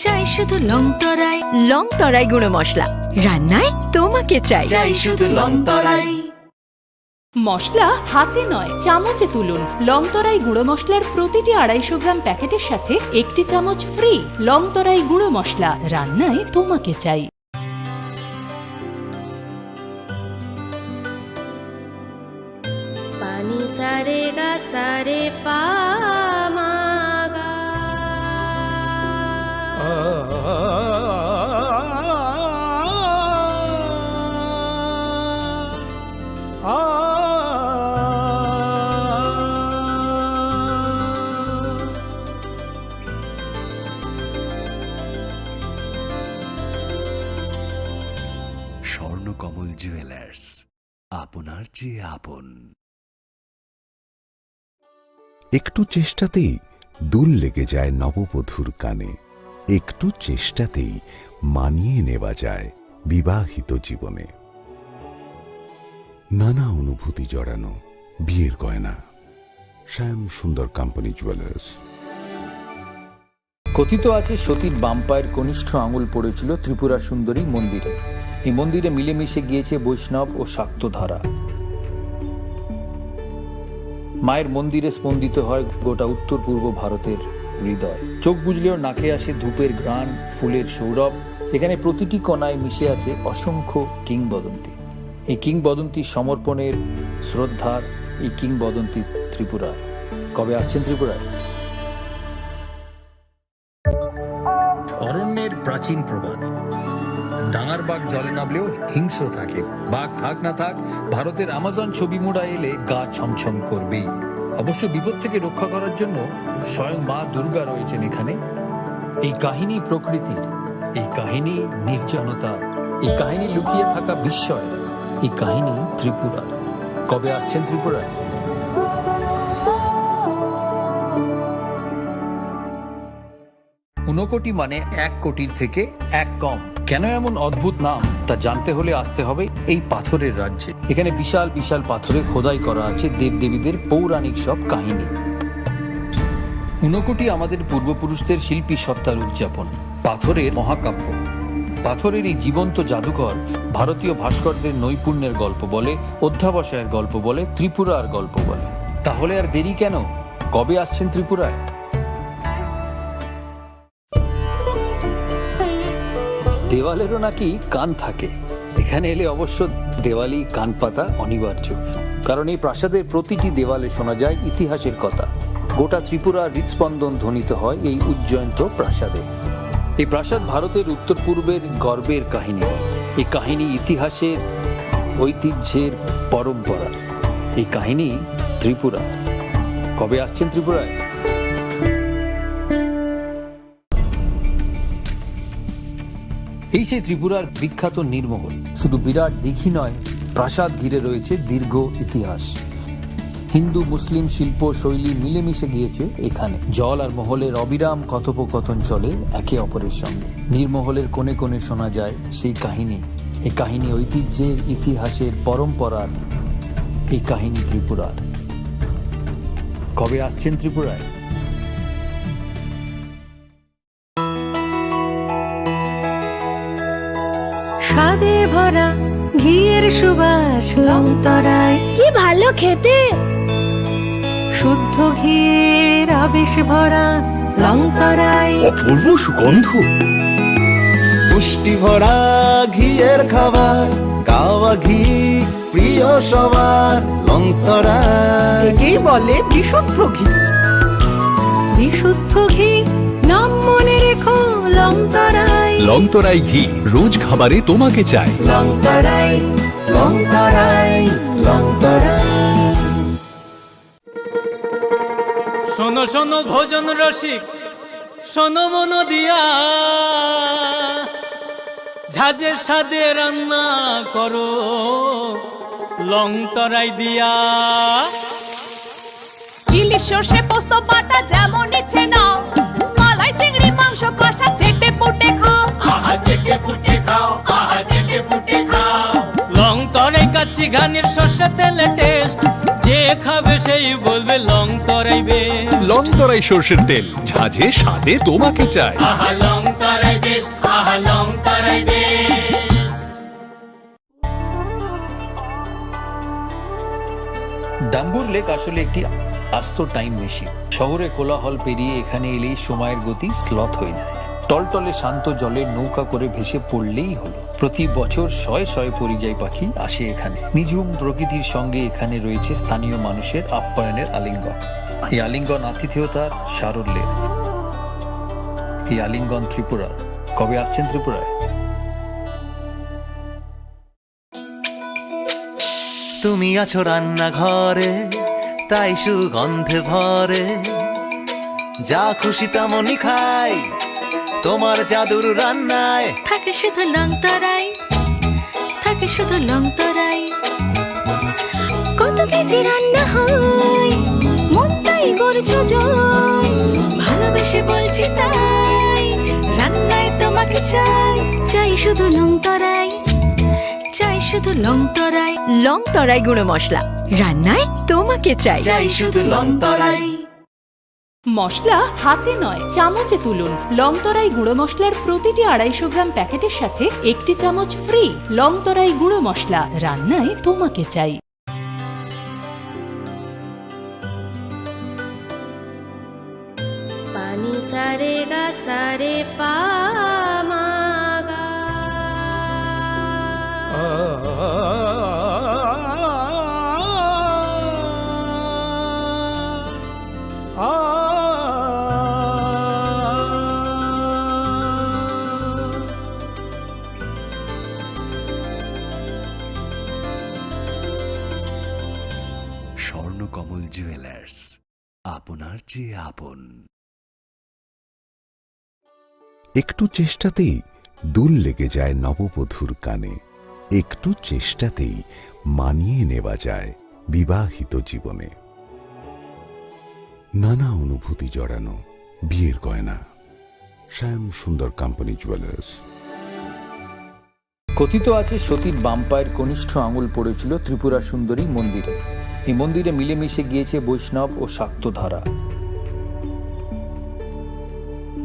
চাই শুধু লং তরাই। লং তরাই গুঁড়ো মশলা, রান্নায় তোমাকে চাই। চাই শুধু লং তরাই। মশলা হাতে নয়, চামচে তুলুন। লং তরাই গুঁড়ো মশলার প্রতিটি আড়াইশো গ্রাম প্যাকেটের সাথে একটি চামচ ফ্রি। লং তরাই গুঁড়ো মশলা, রান্নায় তোমাকে চাই। Pani sare ga sare pa ma ga. Swarnakamal jewellers, আপনার চেয়ে আপন। একটু চেষ্টাতেই দুল লেগে যায় নববধূর কানে, একটু চেষ্টাতেই মানিয়ে নেওয়া যায় বিবাহিত জীবনে। নানা অনুভূতি জড়ানো বিয়ের গয়না। শ্যাম সুন্দর কোম্পানি জুয়েলার্স। কথিত আছে, সতীর বাম পায়ের কনিষ্ঠ আঙুল পড়েছিল ত্রিপুরা সুন্দরী মন্দিরে। এই মন্দিরে মিলেমিশে গিয়েছে বৈষ্ণব ও শাক্ত ধারা। মায়ের মন্দিরে স্পন্দিত হয় গোটা উত্তর পূর্ব ভারতের হৃদয়। চোখ বুজলেও নাকে আসে ধূপের ঘ্রাণ, ফুলের সৌরভ। এখানে প্রতিটি কণায় মিশে আছে অসংখ্য কিংবদন্তি। এই কিংবদন্তি সমর্পণের, শ্রদ্ধার, এই কিংবদন্তি ত্রিপুরার। কবে আসছেন ত্রিপুরায়? অরণ্যের প্রাচীন প্রবাদ, ডাঙার বাঘ জলে নামলেও হিংস্র থাকে। বাঘ থাক না থাক, ভারতের আমাজন ছবি মুড়া এলে গা ছমছম করবেই। অবশ্য বিপদ থেকে রক্ষা করার জন্য স্বয়ং মা দুর্গা রয়েছেন এখানে। এই কাহিনী প্রকৃতির, এই কাহিনী নির্জনতা, এই কাহিনী লুকিয়ে থাকা বিস্ময়, এই কাহিনী ত্রিপুরার। কবে আসছেন ত্রিপুরায়? ঊনকোটি মানে এক কোটির থেকে এক কম। কেন এমন অদ্ভুত নাম, তা জানতে হলে আসতে হবে এই পাথরের রাজ্যে। এখানে বিশাল বিশাল পাথরে খোদাই করা আছে দেবদেবীদের পৌরাণিক সব কাহিনী। ঊনকোটি আমাদের পূর্বপুরুষদের শিল্পী সত্তার উদযাপন। পাথরের মহাকাব্য। পাথরের এই জীবন্ত জাদুঘর ভারতীয় ভাস্করদের নৈপুণ্যের গল্প বলে, অধ্যাবসায়ের গল্প বলে, ত্রিপুরার গল্প বলে। তাহলে আর দেরি কেন? কবে আসছেন ত্রিপুরায়? দেওয়ালেরও নাকি কান থাকে। এখানে এলে অবশ্য দেওয়ালি কান পাতা অনিবার্য, কারণ এই প্রাসাদের প্রতিটি দেওয়ালে শোনা যায় ইতিহাসের কথা। গোটা ত্রিপুরার হৃদস্পন্দন ধ্বনিত হয় এই উজ্জয়ন্ত প্রাসাদে। এই প্রাসাদ ভারতের উত্তর পূর্বের গর্বের কাহিনী। এই কাহিনী ইতিহাসের, ঐতিহ্যের, পরম্পরার। এই কাহিনী ত্রিপুরা। কবে আসছেন ত্রিপুরায়? এই সেই ত্রিপুরার বিখ্যাত নীরমহল। শুধু বিরাট দিঘি নয়, প্রাসাদ ঘিরে রয়েছে দীর্ঘ ইতিহাস। হিন্দু মুসলিম শিল্প শৈলী মিলেমিশে গিয়েছে এখানে। জল আর মহলের অবিরাম কথোপকথন চলে একে অপরের সঙ্গে। নীরমহলের কোণে কোণে শোনা যায় সেই কাহিনী। এই কাহিনী ঐতিহ্যের, ইতিহাসের, পরম্পরার। এই কাহিনী ত্রিপুরার। কবে আসছেন ত্রিপুরায়? স্বাদে ভরা ঘিয়ের সুবাস লংতরাই। কি ভালো খেতে। শুদ্ধ ঘিয়ের আবেশ ভরা লংতরাই। অপূর্ব সুগন্ধ। পুষ্টি ভরা ঘিয়ের খাবার, গাওয়া ঘি প্রিয় সবার, লংতরাই। একেই বলে বিশুদ্ধ ঘি। বিশুদ্ধ ঘি, নাম মনে রেখো, লংতরাই। লংতরাই ঘি, রোজ খাবারে তোমাকে চাই। লংতরাই, লংতরাই, লংতরাই। শোনো, শোনো, ভোজন রসিক, শোনো মন দিয়া, ঝাঁঝের স্বাদে রান্না করো লং তরাই দিয়া। ইলিশ সর্ষে পোস্ত বাটা যেমন ইচ্ছে নাও, মালাই চিংড়ি মাংস কষা চেটে পুটে খাও। আহা চেটে পুটে খাও, আহা চেটে পুটে খাও। লং তরাই কাচ্চি ঘানির সর্ষে তেলে টেস্ট, যে খাবে সেই বলবে লং তরাই বেস্ট। লং তরাই সর্ষের তেল, ঝাঁঝে স্বাদে তোমাকে চাই। আহা লং তরাই বেস্ট, আহা লং তরাই বেস্ট। ডাম্বুর লেক আসলে একটি আস্ত টাইম মেশিন। শহরে কোলাহল পেরিয়ে এখানে এলেই সময়ের গতি স্লথ হয়ে যায়। টলটলে শান্ত জলে নৌকা করে ভেসে পড়লেই হলো। প্রতি বছর শয়ে শয়ে পরিযায়ী পাখি আসে এখানে। নিঝুম প্রকৃতির সঙ্গে এখানে রয়েছে স্থানীয় মানুষের আপ্যায়নের আলিঙ্গন। এই আলিঙ্গন আতিথেয়তার সারল্যের। এই আলিঙ্গন ত্রিপুরার। কবে আসছেন ত্রিপুরায়? তুমি আছো রান্নাঘরে, তাই সুগন্ধে ভরে। যা খুশি তেমনই খাই, তোমার জাদুর রান্নায়। থাকে শুধু লংতরাই, থাকে শুধু লংতরাই। কত কেজি রান্না হয়, মনটাই করছো জয়। ভালোবেসে বলছি তাই, রান্নায় তোমাকে চাই। চাই শুধু লংতরাই, চাই শুধু লংতরাই। লং তরাই গুঁড়ো মশলা, রান্নায় তোমাকে চাই। চাই শুধু লংতরাই। মশলা হাতে নয়, চামচে তুলুন। লং তরাই গুঁড়ো মশলার প্রতিটি আড়াইশো গ্রাম প্যাকেটের সাথে একটি চামচ ফ্রি। লং তরাই গুঁড়ো মশলা, রান্নায় তোমাকে চাই। Pani sa re ga sa re pa ma ga. Swarnakamal jewellers, আপনার চেয়ে আপন। একটু চেষ্টাতেই দুল লেগে যায় নববধূর কানে, একটু চেষ্টাতেই মানিয়ে নেওয়া যায় বিবাহিত জীবনে। নানা অনুভূতি জড়ানো বিয়ের গয়না। শ্যাম সুন্দর কোম্পানি জুয়েলার্স। কথিত আছে, সতীর বাম পায়ের কনিষ্ঠ আঙুল পড়েছিল ত্রিপুরা সুন্দরী মন্দিরে। এই মন্দিরে মিলেমিশে গিয়েছে বৈষ্ণব ও শাক্ত ধারা।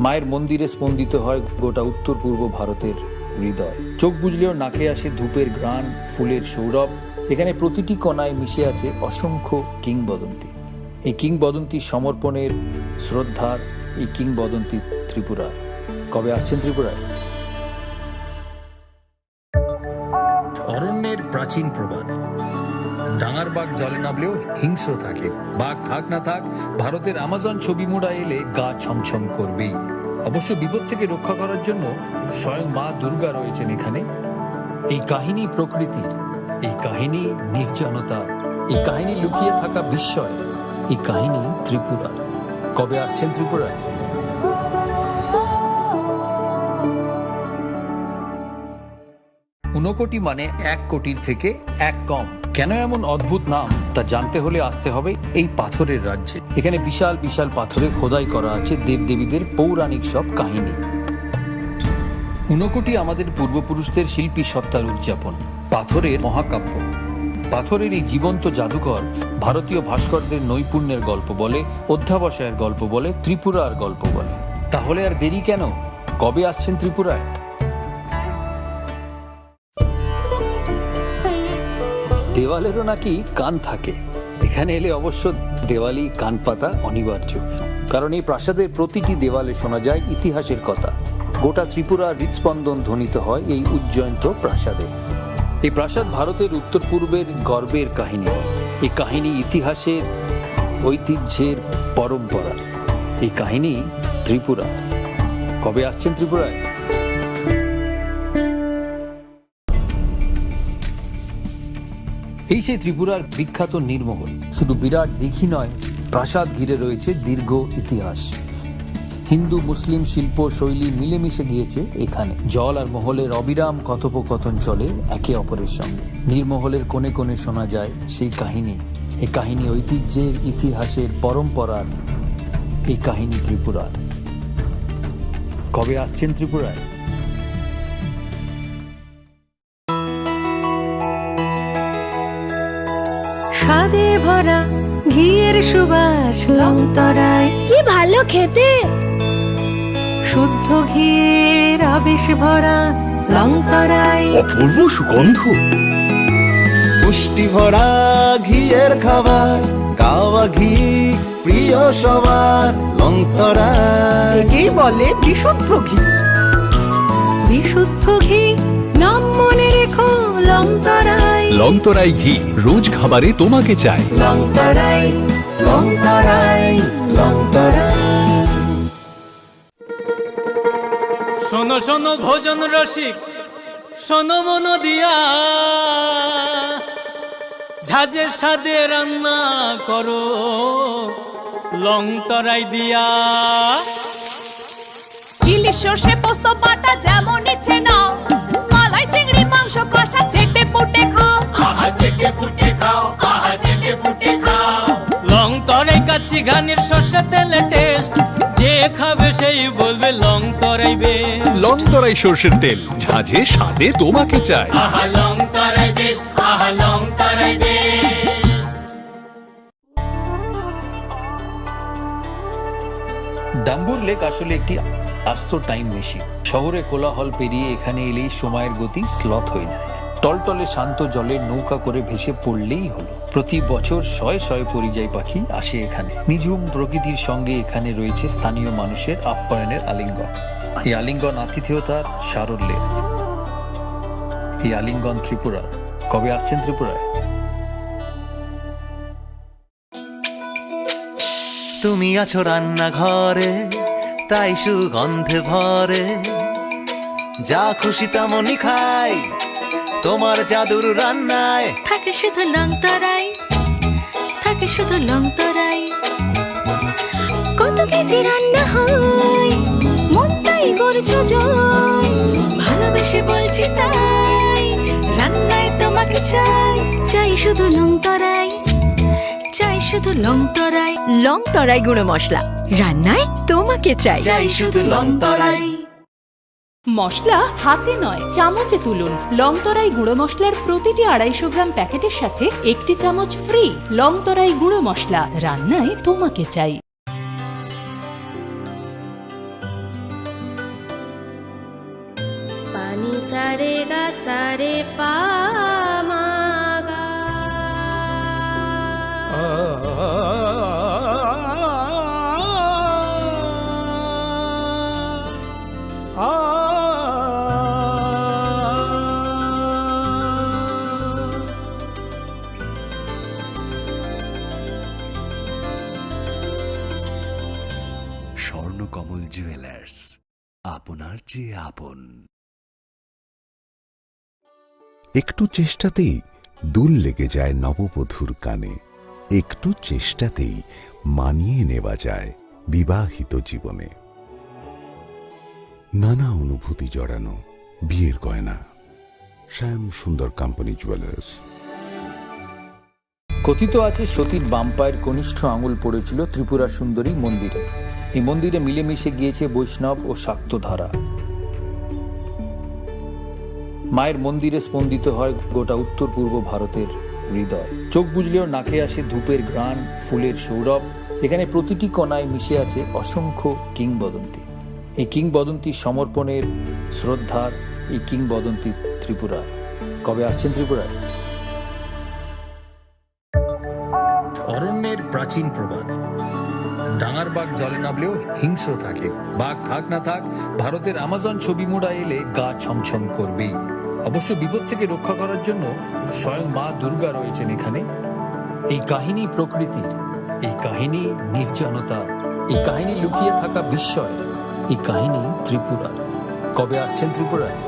মায়ের মন্দিরে স্পন্দিত হয় গোটা উত্তর পূর্ব ভারতের হৃদয়। চোখ বুজলেও নাকে আসে ধূপের ঘ্রাণ, ফুলের সৌরভ। এখানে প্রতিটি কণায় মিশে আছে অসংখ্য কিংবদন্তি। এই কিংবদন্তি সমর্পণের, শ্রদ্ধার, এই কিংবদন্তি ত্রিপুরার। কবে আসছেন ত্রিপুরায়? অরণ্যের প্রাচীন প্রবাদ, ডাঙার বাঘ জলে নামলেও হিংস্র থাকে। বাঘ থাক না থাক, ভারতের আমাজন ছবি মুড়া এলে গা ছমছম করবেই। অবশ্য বিপদ থেকে রক্ষা করার জন্য স্বয়ং মা দুর্গা রয়েছেন এখানে। এই কাহিনী প্রকৃতির, এই কাহিনী নির্জনতা, এই কাহিনী লুকিয়ে থাকা বিস্ময়, এই কাহিনী ত্রিপুরার। কবে আসছেন ত্রিপুরায়? ঊনকোটি মানে এক কোটির থেকে এক কম। কেন এমন অদ্ভুত নাম, তা জানতে হলে আসতে হবে এই পাথরের রাজ্যে। এখানে বিশাল বিশাল পাথরে খোদাই করা আছে দেবদেবীদের পৌরাণিক সব কাহিনী। ঊনকোটি আমাদের পূর্বপুরুষদের শিল্পী সত্তার উদযাপন, পাথরের মহাকাব্য। পাথরের এই জীবন্ত জাদুঘর ভারতীয় ভাস্করদের নৈপুণ্যের গল্প বলে, অধ্যাবসায়ের গল্প বলে, ত্রিপুরার গল্প বলে। তাহলে আর দেরি কেন? কবে আসছেন ত্রিপুরায়? দেওয়ালেরও নাকি কান থাকে। এখানে এলে অবশ্য দেওয়ালি কান পাতা অনিবার্য, কারণ এই প্রাসাদের প্রতিটি দেওয়ালে শোনা যায় ইতিহাসের কথা। গোটা ত্রিপুরার হৃদস্পন্দন ধ্বনিত হয় এই উজ্জয়ন্ত প্রাসাদে। এই প্রাসাদ ভারতের উত্তর পূর্বের গর্বের কাহিনী। এই কাহিনী ইতিহাসের, ঐতিহ্যের পরম্পরা। এই কাহিনী ত্রিপুরা। কবে আসছেন ত্রিপুরায়? এই সেই ত্রিপুরার বিখ্যাত নীরমহল। শুধু বিরাট দিঘি নয়, প্রাসাদ ঘিরে রয়েছে দীর্ঘ ইতিহাস। হিন্দু মুসলিম শিল্প শৈলী মিলেমিশে গিয়েছে এখানে। জল আর মহলের অবিরাম কথোপকথন চলে একে অপরের সঙ্গে। নীরমহলের কোণে কোণে শোনা যায় সেই কাহিনী। এই কাহিনী ঐতিহ্যের, ইতিহাসের, পরম্পরার। এই কাহিনী ত্রিপুরার। কবে আসছেন ত্রিপুরায়? স্বাদে ভরা ঘিয়ের সুবাস লংতরাই। কি ভালো খেতে! শুদ্ধ ঘিয়ের আবেশ ভরা লংতরাই। অপূর্ব সুগন্ধ। পুষ্টি ভরা ঘিয়ের খাবার, গাওয়া ঘি প্রিয় সবার, লংতরাই। একেই বলে বিশুদ্ধ ঘি। বিশুদ্ধ ঘি, নাম মনে রেখো, লংতরাই। লংতরাই ঘি, রোজ খাবারে তোমাকে চাই। লংতরাই, লংতরাই, লংতরাই। শোনো শোনো ভোজন রসিক, শোনো মন দিয়া, ঝাঁঝের স্বাদে রান্না করো লং তরাই দিয়া। ইলিশ সর্ষে পোস্ত বাটা যেমন ইচ্ছে নাও, মালাই চিংড়ি মাংস কষা চেটে পুটে খাও। আহা চেটে পুটে খাও, আহা চেটে পুটে খাও। লং তরাই কাচ্চি ঘানির সর্ষে তেলে টেস্ট, যে খাবে সেই বলবে লং তরাই বেস্ট। লং তরাই সর্ষের তেল, ঝাঁঝে স্বাদে তোমাকে চাই। আহা লং তরাই বেস্ট, আহা লং তরাই বেস্ট। ডাম্বুর লেক আসলে একটি আস্ত টাইম মেশিন। শহরে কোলাহল পেরিয়ে এখানে এলেই সময়ের গতি স্লথ হয়ে যায়। টলটলে শান্ত জলে নৌকা করে ভেসে পড়লেই হলো। প্রতি বছর শয়ে শয়ে পরিযায়ী পাখি আসে এখানে। নিঝুম প্রকৃতির সঙ্গে এখানে রয়েছে স্থানীয় মানুষের আপ্যায়নের আলিঙ্গন। এই আলিঙ্গন আতিথেয়তার সারল্যের। এই আলিঙ্গন ত্রিপুরার। কবে আসছেন ত্রিপুরায়? তুমি আছো রান্নাঘরে, তাই সুগন্ধে ভরে। যা খুশি তেমনই খাই, তোমার জাদুর রান্নায়। থাকে শুধু লং তরাই, থাকে শুধু লং তরাই। কত কেজি রান্না হয়, মনটাই করছো জয়। ভালোবেসে বলছি তাই, রান্নায় তোমাকে চাই। চাই শুধু লং তরাই, চাই শুধু লং তরাই। লং তরাই গুঁড়ো মশলা, রান্নায় তোমাকে চাই। চাই শুধু লং তরাই। মশলা হাতে নয়, চামচে তুলুন। লং তরাই গুঁড়ো মশলার প্রতিটি আড়াইশো গ্রাম প্যাকেটের সাথে একটি চামচ ফ্রি। লং তরাই গুঁড়ো মশলা, রান্নায় তোমাকে চাই। পানি সারে গা সারে পা মা গা। স্বর্ণকমল জুয়েলার্স, আপনার চেয়ে আপন। একটু চেষ্টাতেই দুল লেগে যায় নববধূর কানে, একটু চেষ্টাতেই মানিয়ে নেওয়া যায় বিবাহিত জীবনে। নানা অনুভূতি জড়ানো বিয়ের গয়না। শ্যাম সুন্দর কোম্পানি জুয়েলার্স। কথিত আছে, সতীর বাম পায়ের কনিষ্ঠ আঙুল পড়েছিল ত্রিপুরা সুন্দরী মন্দিরে। এই মন্দিরে মিলেমিশে গিয়েছে বৈষ্ণব ও শাক্ত ধারা। মায়ের মন্দিরে স্পন্দিত হয় গোটা উত্তর পূর্ব ভারতের হৃদয়। চোখ বুজলেও নাকে আসে ধূপের ঘ্রাণ, ফুলের সৌরভ। এখানে প্রতিটি কণায় মিশে আছে অসংখ্য কিংবদন্তি। এই কিংবদন্তি সমর্পণের, শ্রদ্ধার, এই কিংবদন্তি ত্রিপুরা। কবে আসছেন ত্রিপুরায়? প্রাচীন প্রবাদ। ডাঙার বাঘ জলে নামলেও হিংস্র থাকে। বাঘ থাক না থাক, ভারতের আমাজন ছবি মুড়া এলে গা ছমছম করবেই। অবশ্য বিপদ থেকে রক্ষা করার জন্য স্বয়ং মা দুর্গা রয়েছেন এখানে। এই কাহিনী প্রকৃতির, এই কাহিনী নির্জনতা, এই কাহিনী লুকিয়ে থাকা বিস্ময়, এই কাহিনী ত্রিপুরার। কবে আসছেন ত্রিপুরায়?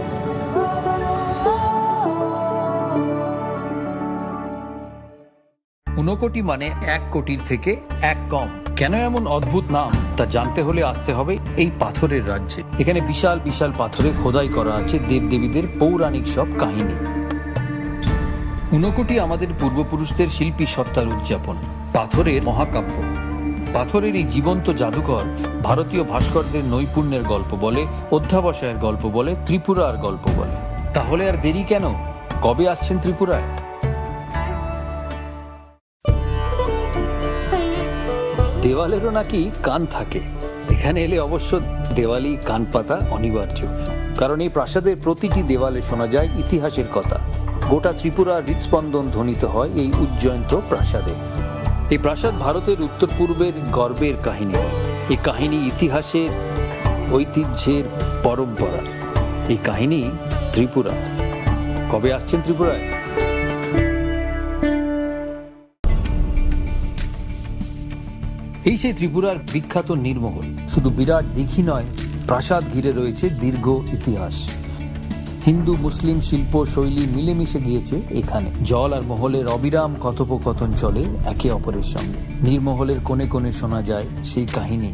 ঊনকোটি মানে এক কোটির থেকে এক কম। কেন এমন অদ্ভুত নাম, তা জানতে হলে আসতে হবে এই পাথরের রাজ্যে। এখানে বিশাল বিশাল পাথরে খোদাই করা আছে দেবদেবীদের পৌরাণিক সব কাহিনী। ঊনকোটি আমাদের পূর্বপুরুষদের শিল্পী সত্তার উদযাপন। পাথরের মহাকাব্য। পাথরের এই জীবন্ত জাদুঘর ভারতীয় ভাস্করদের নৈপুণ্যের গল্প বলে, অধ্যাবসায়ের গল্প বলে, ত্রিপুরার গল্প বলে। তাহলে আর দেরি কেন? কবে আসছেন ত্রিপুরায়? দেওয়ালেরও নাকি কান থাকে। এখানে এলে অবশ্য দেওয়ালি কান পাতা অনিবার্য, কারণ এই প্রাসাদের প্রতিটি দেওয়ালে শোনা যায় ইতিহাসের কথা। গোটা ত্রিপুরার হৃদস্পন্দন ধ্বনিত হয় এই উজ্জয়ন্ত প্রাসাদে। এই প্রাসাদ ভারতের উত্তর পূর্বের গর্বের কাহিনী। এই কাহিনী ইতিহাসের, ঐতিহ্যের পরম্পরা। এই কাহিনী ত্রিপুরা। কবে আসছেন ত্রিপুরায়? এই সেই ত্রিপুরার বিখ্যাত নীরমহল। শুধু বিরাট দিঘি নয়, প্রাসাদ ঘিরে রয়েছে দীর্ঘ ইতিহাস। হিন্দু মুসলিম শিল্প শৈলী মিলেমিশে গিয়েছে এখানে। জল আর মহলের অবিরাম কথোপকথন চলে একে অপরের সঙ্গে। নীরমহলের কোণে কোণে শোনা যায় সেই কাহিনী।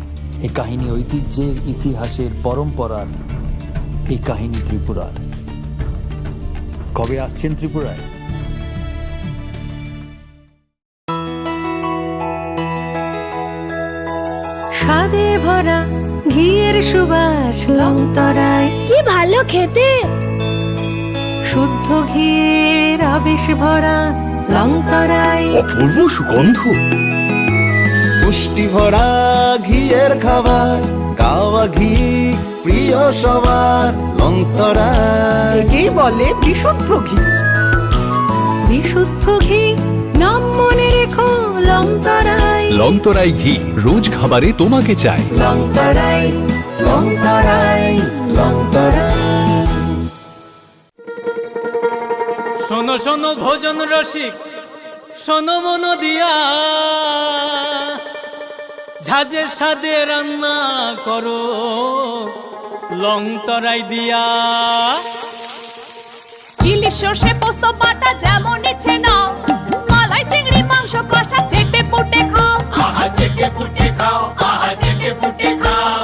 এই কাহিনী ঐতিহ্যের, ইতিহাসের, পরম্পরার। এই কাহিনী ত্রিপুরার। কবে আসছেন ত্রিপুরায়? স্বাদে ভরা ঘিয়ের সুবাস লংতরাই। কি ভালো খেতে! শুদ্ধ ঘিয়ের আবেশ ভরা লংতরাই। অপূর্ব সুগন্ধ। পুষ্টি ভরা ঘিয়ের খাবার, গাওয়া ঘি প্রিয় সবার লংতরাই। একেই বলে বিশুদ্ধ ঘি। বিশুদ্ধ ঘি, নাম মনে রেখো লংতরাই। লংতরাই ঘি, রোজ খাবারে তোমাকে চাই। লংতরাই, লংতরাই, লংতরাই। শোনো শোনো ভোজন রসিক, শোনো মন দিয়া, ঝাঁঝের স্বাদে রান্না করো লং তরাই দিয়া। ইলিশ সর্ষে পোস্ত বাটা যেমন ইচ্ছে নাও, মালাই চিংড়ি মাংস কষা চেটে পুটে খাও। আহা চেটে পুটে খাও, আহা চেটে পুটে খাও।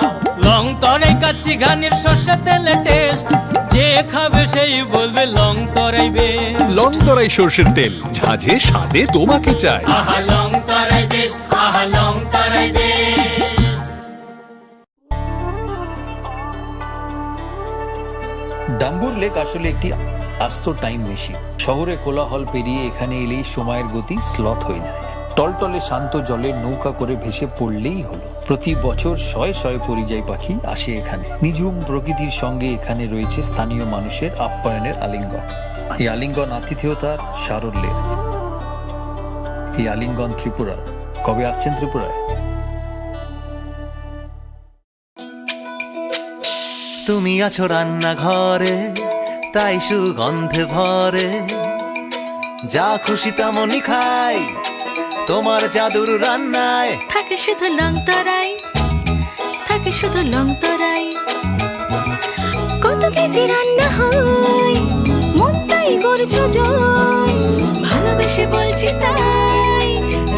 লং তরাই কাচ্চি ঘানির সর্ষে তেলে টেস্ট, যে খাবে সেই বলবে লং তরাই বেস্ট। লং তরাই সর্ষের তেল, ঝাঁঝে স্বাদে তোমাকে চাই। আহা লং তরাই বেস্ট, আহা লং তরাই বেস্ট। ডাম্বুর লেক আসলে একটি আস্ত টাইম মেশিন। শহরে কোলাহল পেরিয়ে এখানে এলেই সময়ের গতি স্লথ হয়ে যায়। টলটলে শান্ত জলে নৌকা করে ভেসে পড়লেই হলো। প্রতি বছর শয়ে শয়ে পরিযায়ী পাখি আসে এখানে। নিঝুম প্রকৃতির সঙ্গে এখানে রয়েছে স্থানীয় মানুষের আপ্যায়নের আলিঙ্গন। এই আলিঙ্গন আতিথেয়তার সারল্যের। এই আলিঙ্গন ত্রিপুরার। কবে আসছেন ত্রিপুরায়? তুমি আছো রান্নাঘরে, তাই সুগন্ধে ভরে। যা খুশি তেমনই খাই তোমার জাদুর রান্নায়। থাকে শুধু লং তরাই, থাকে শুধু লং তরাই। কত কেজি রান্না হয়, মনটাই করছো জয়। ভালোবেসে বলছি তাই,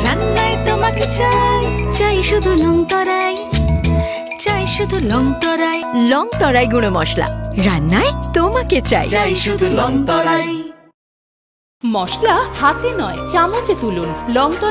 রান্নায় তোমাকে চাই, চাই শুধু লং তরাই। চাই শুধু লং তরাই। লং তরাই গুঁড়ো মশলা, রান্নায় তোমাকে চাই। চাই শুধু লং তরাই। মশলা হাতে নয়, চামচে তুলুন। লং তরাই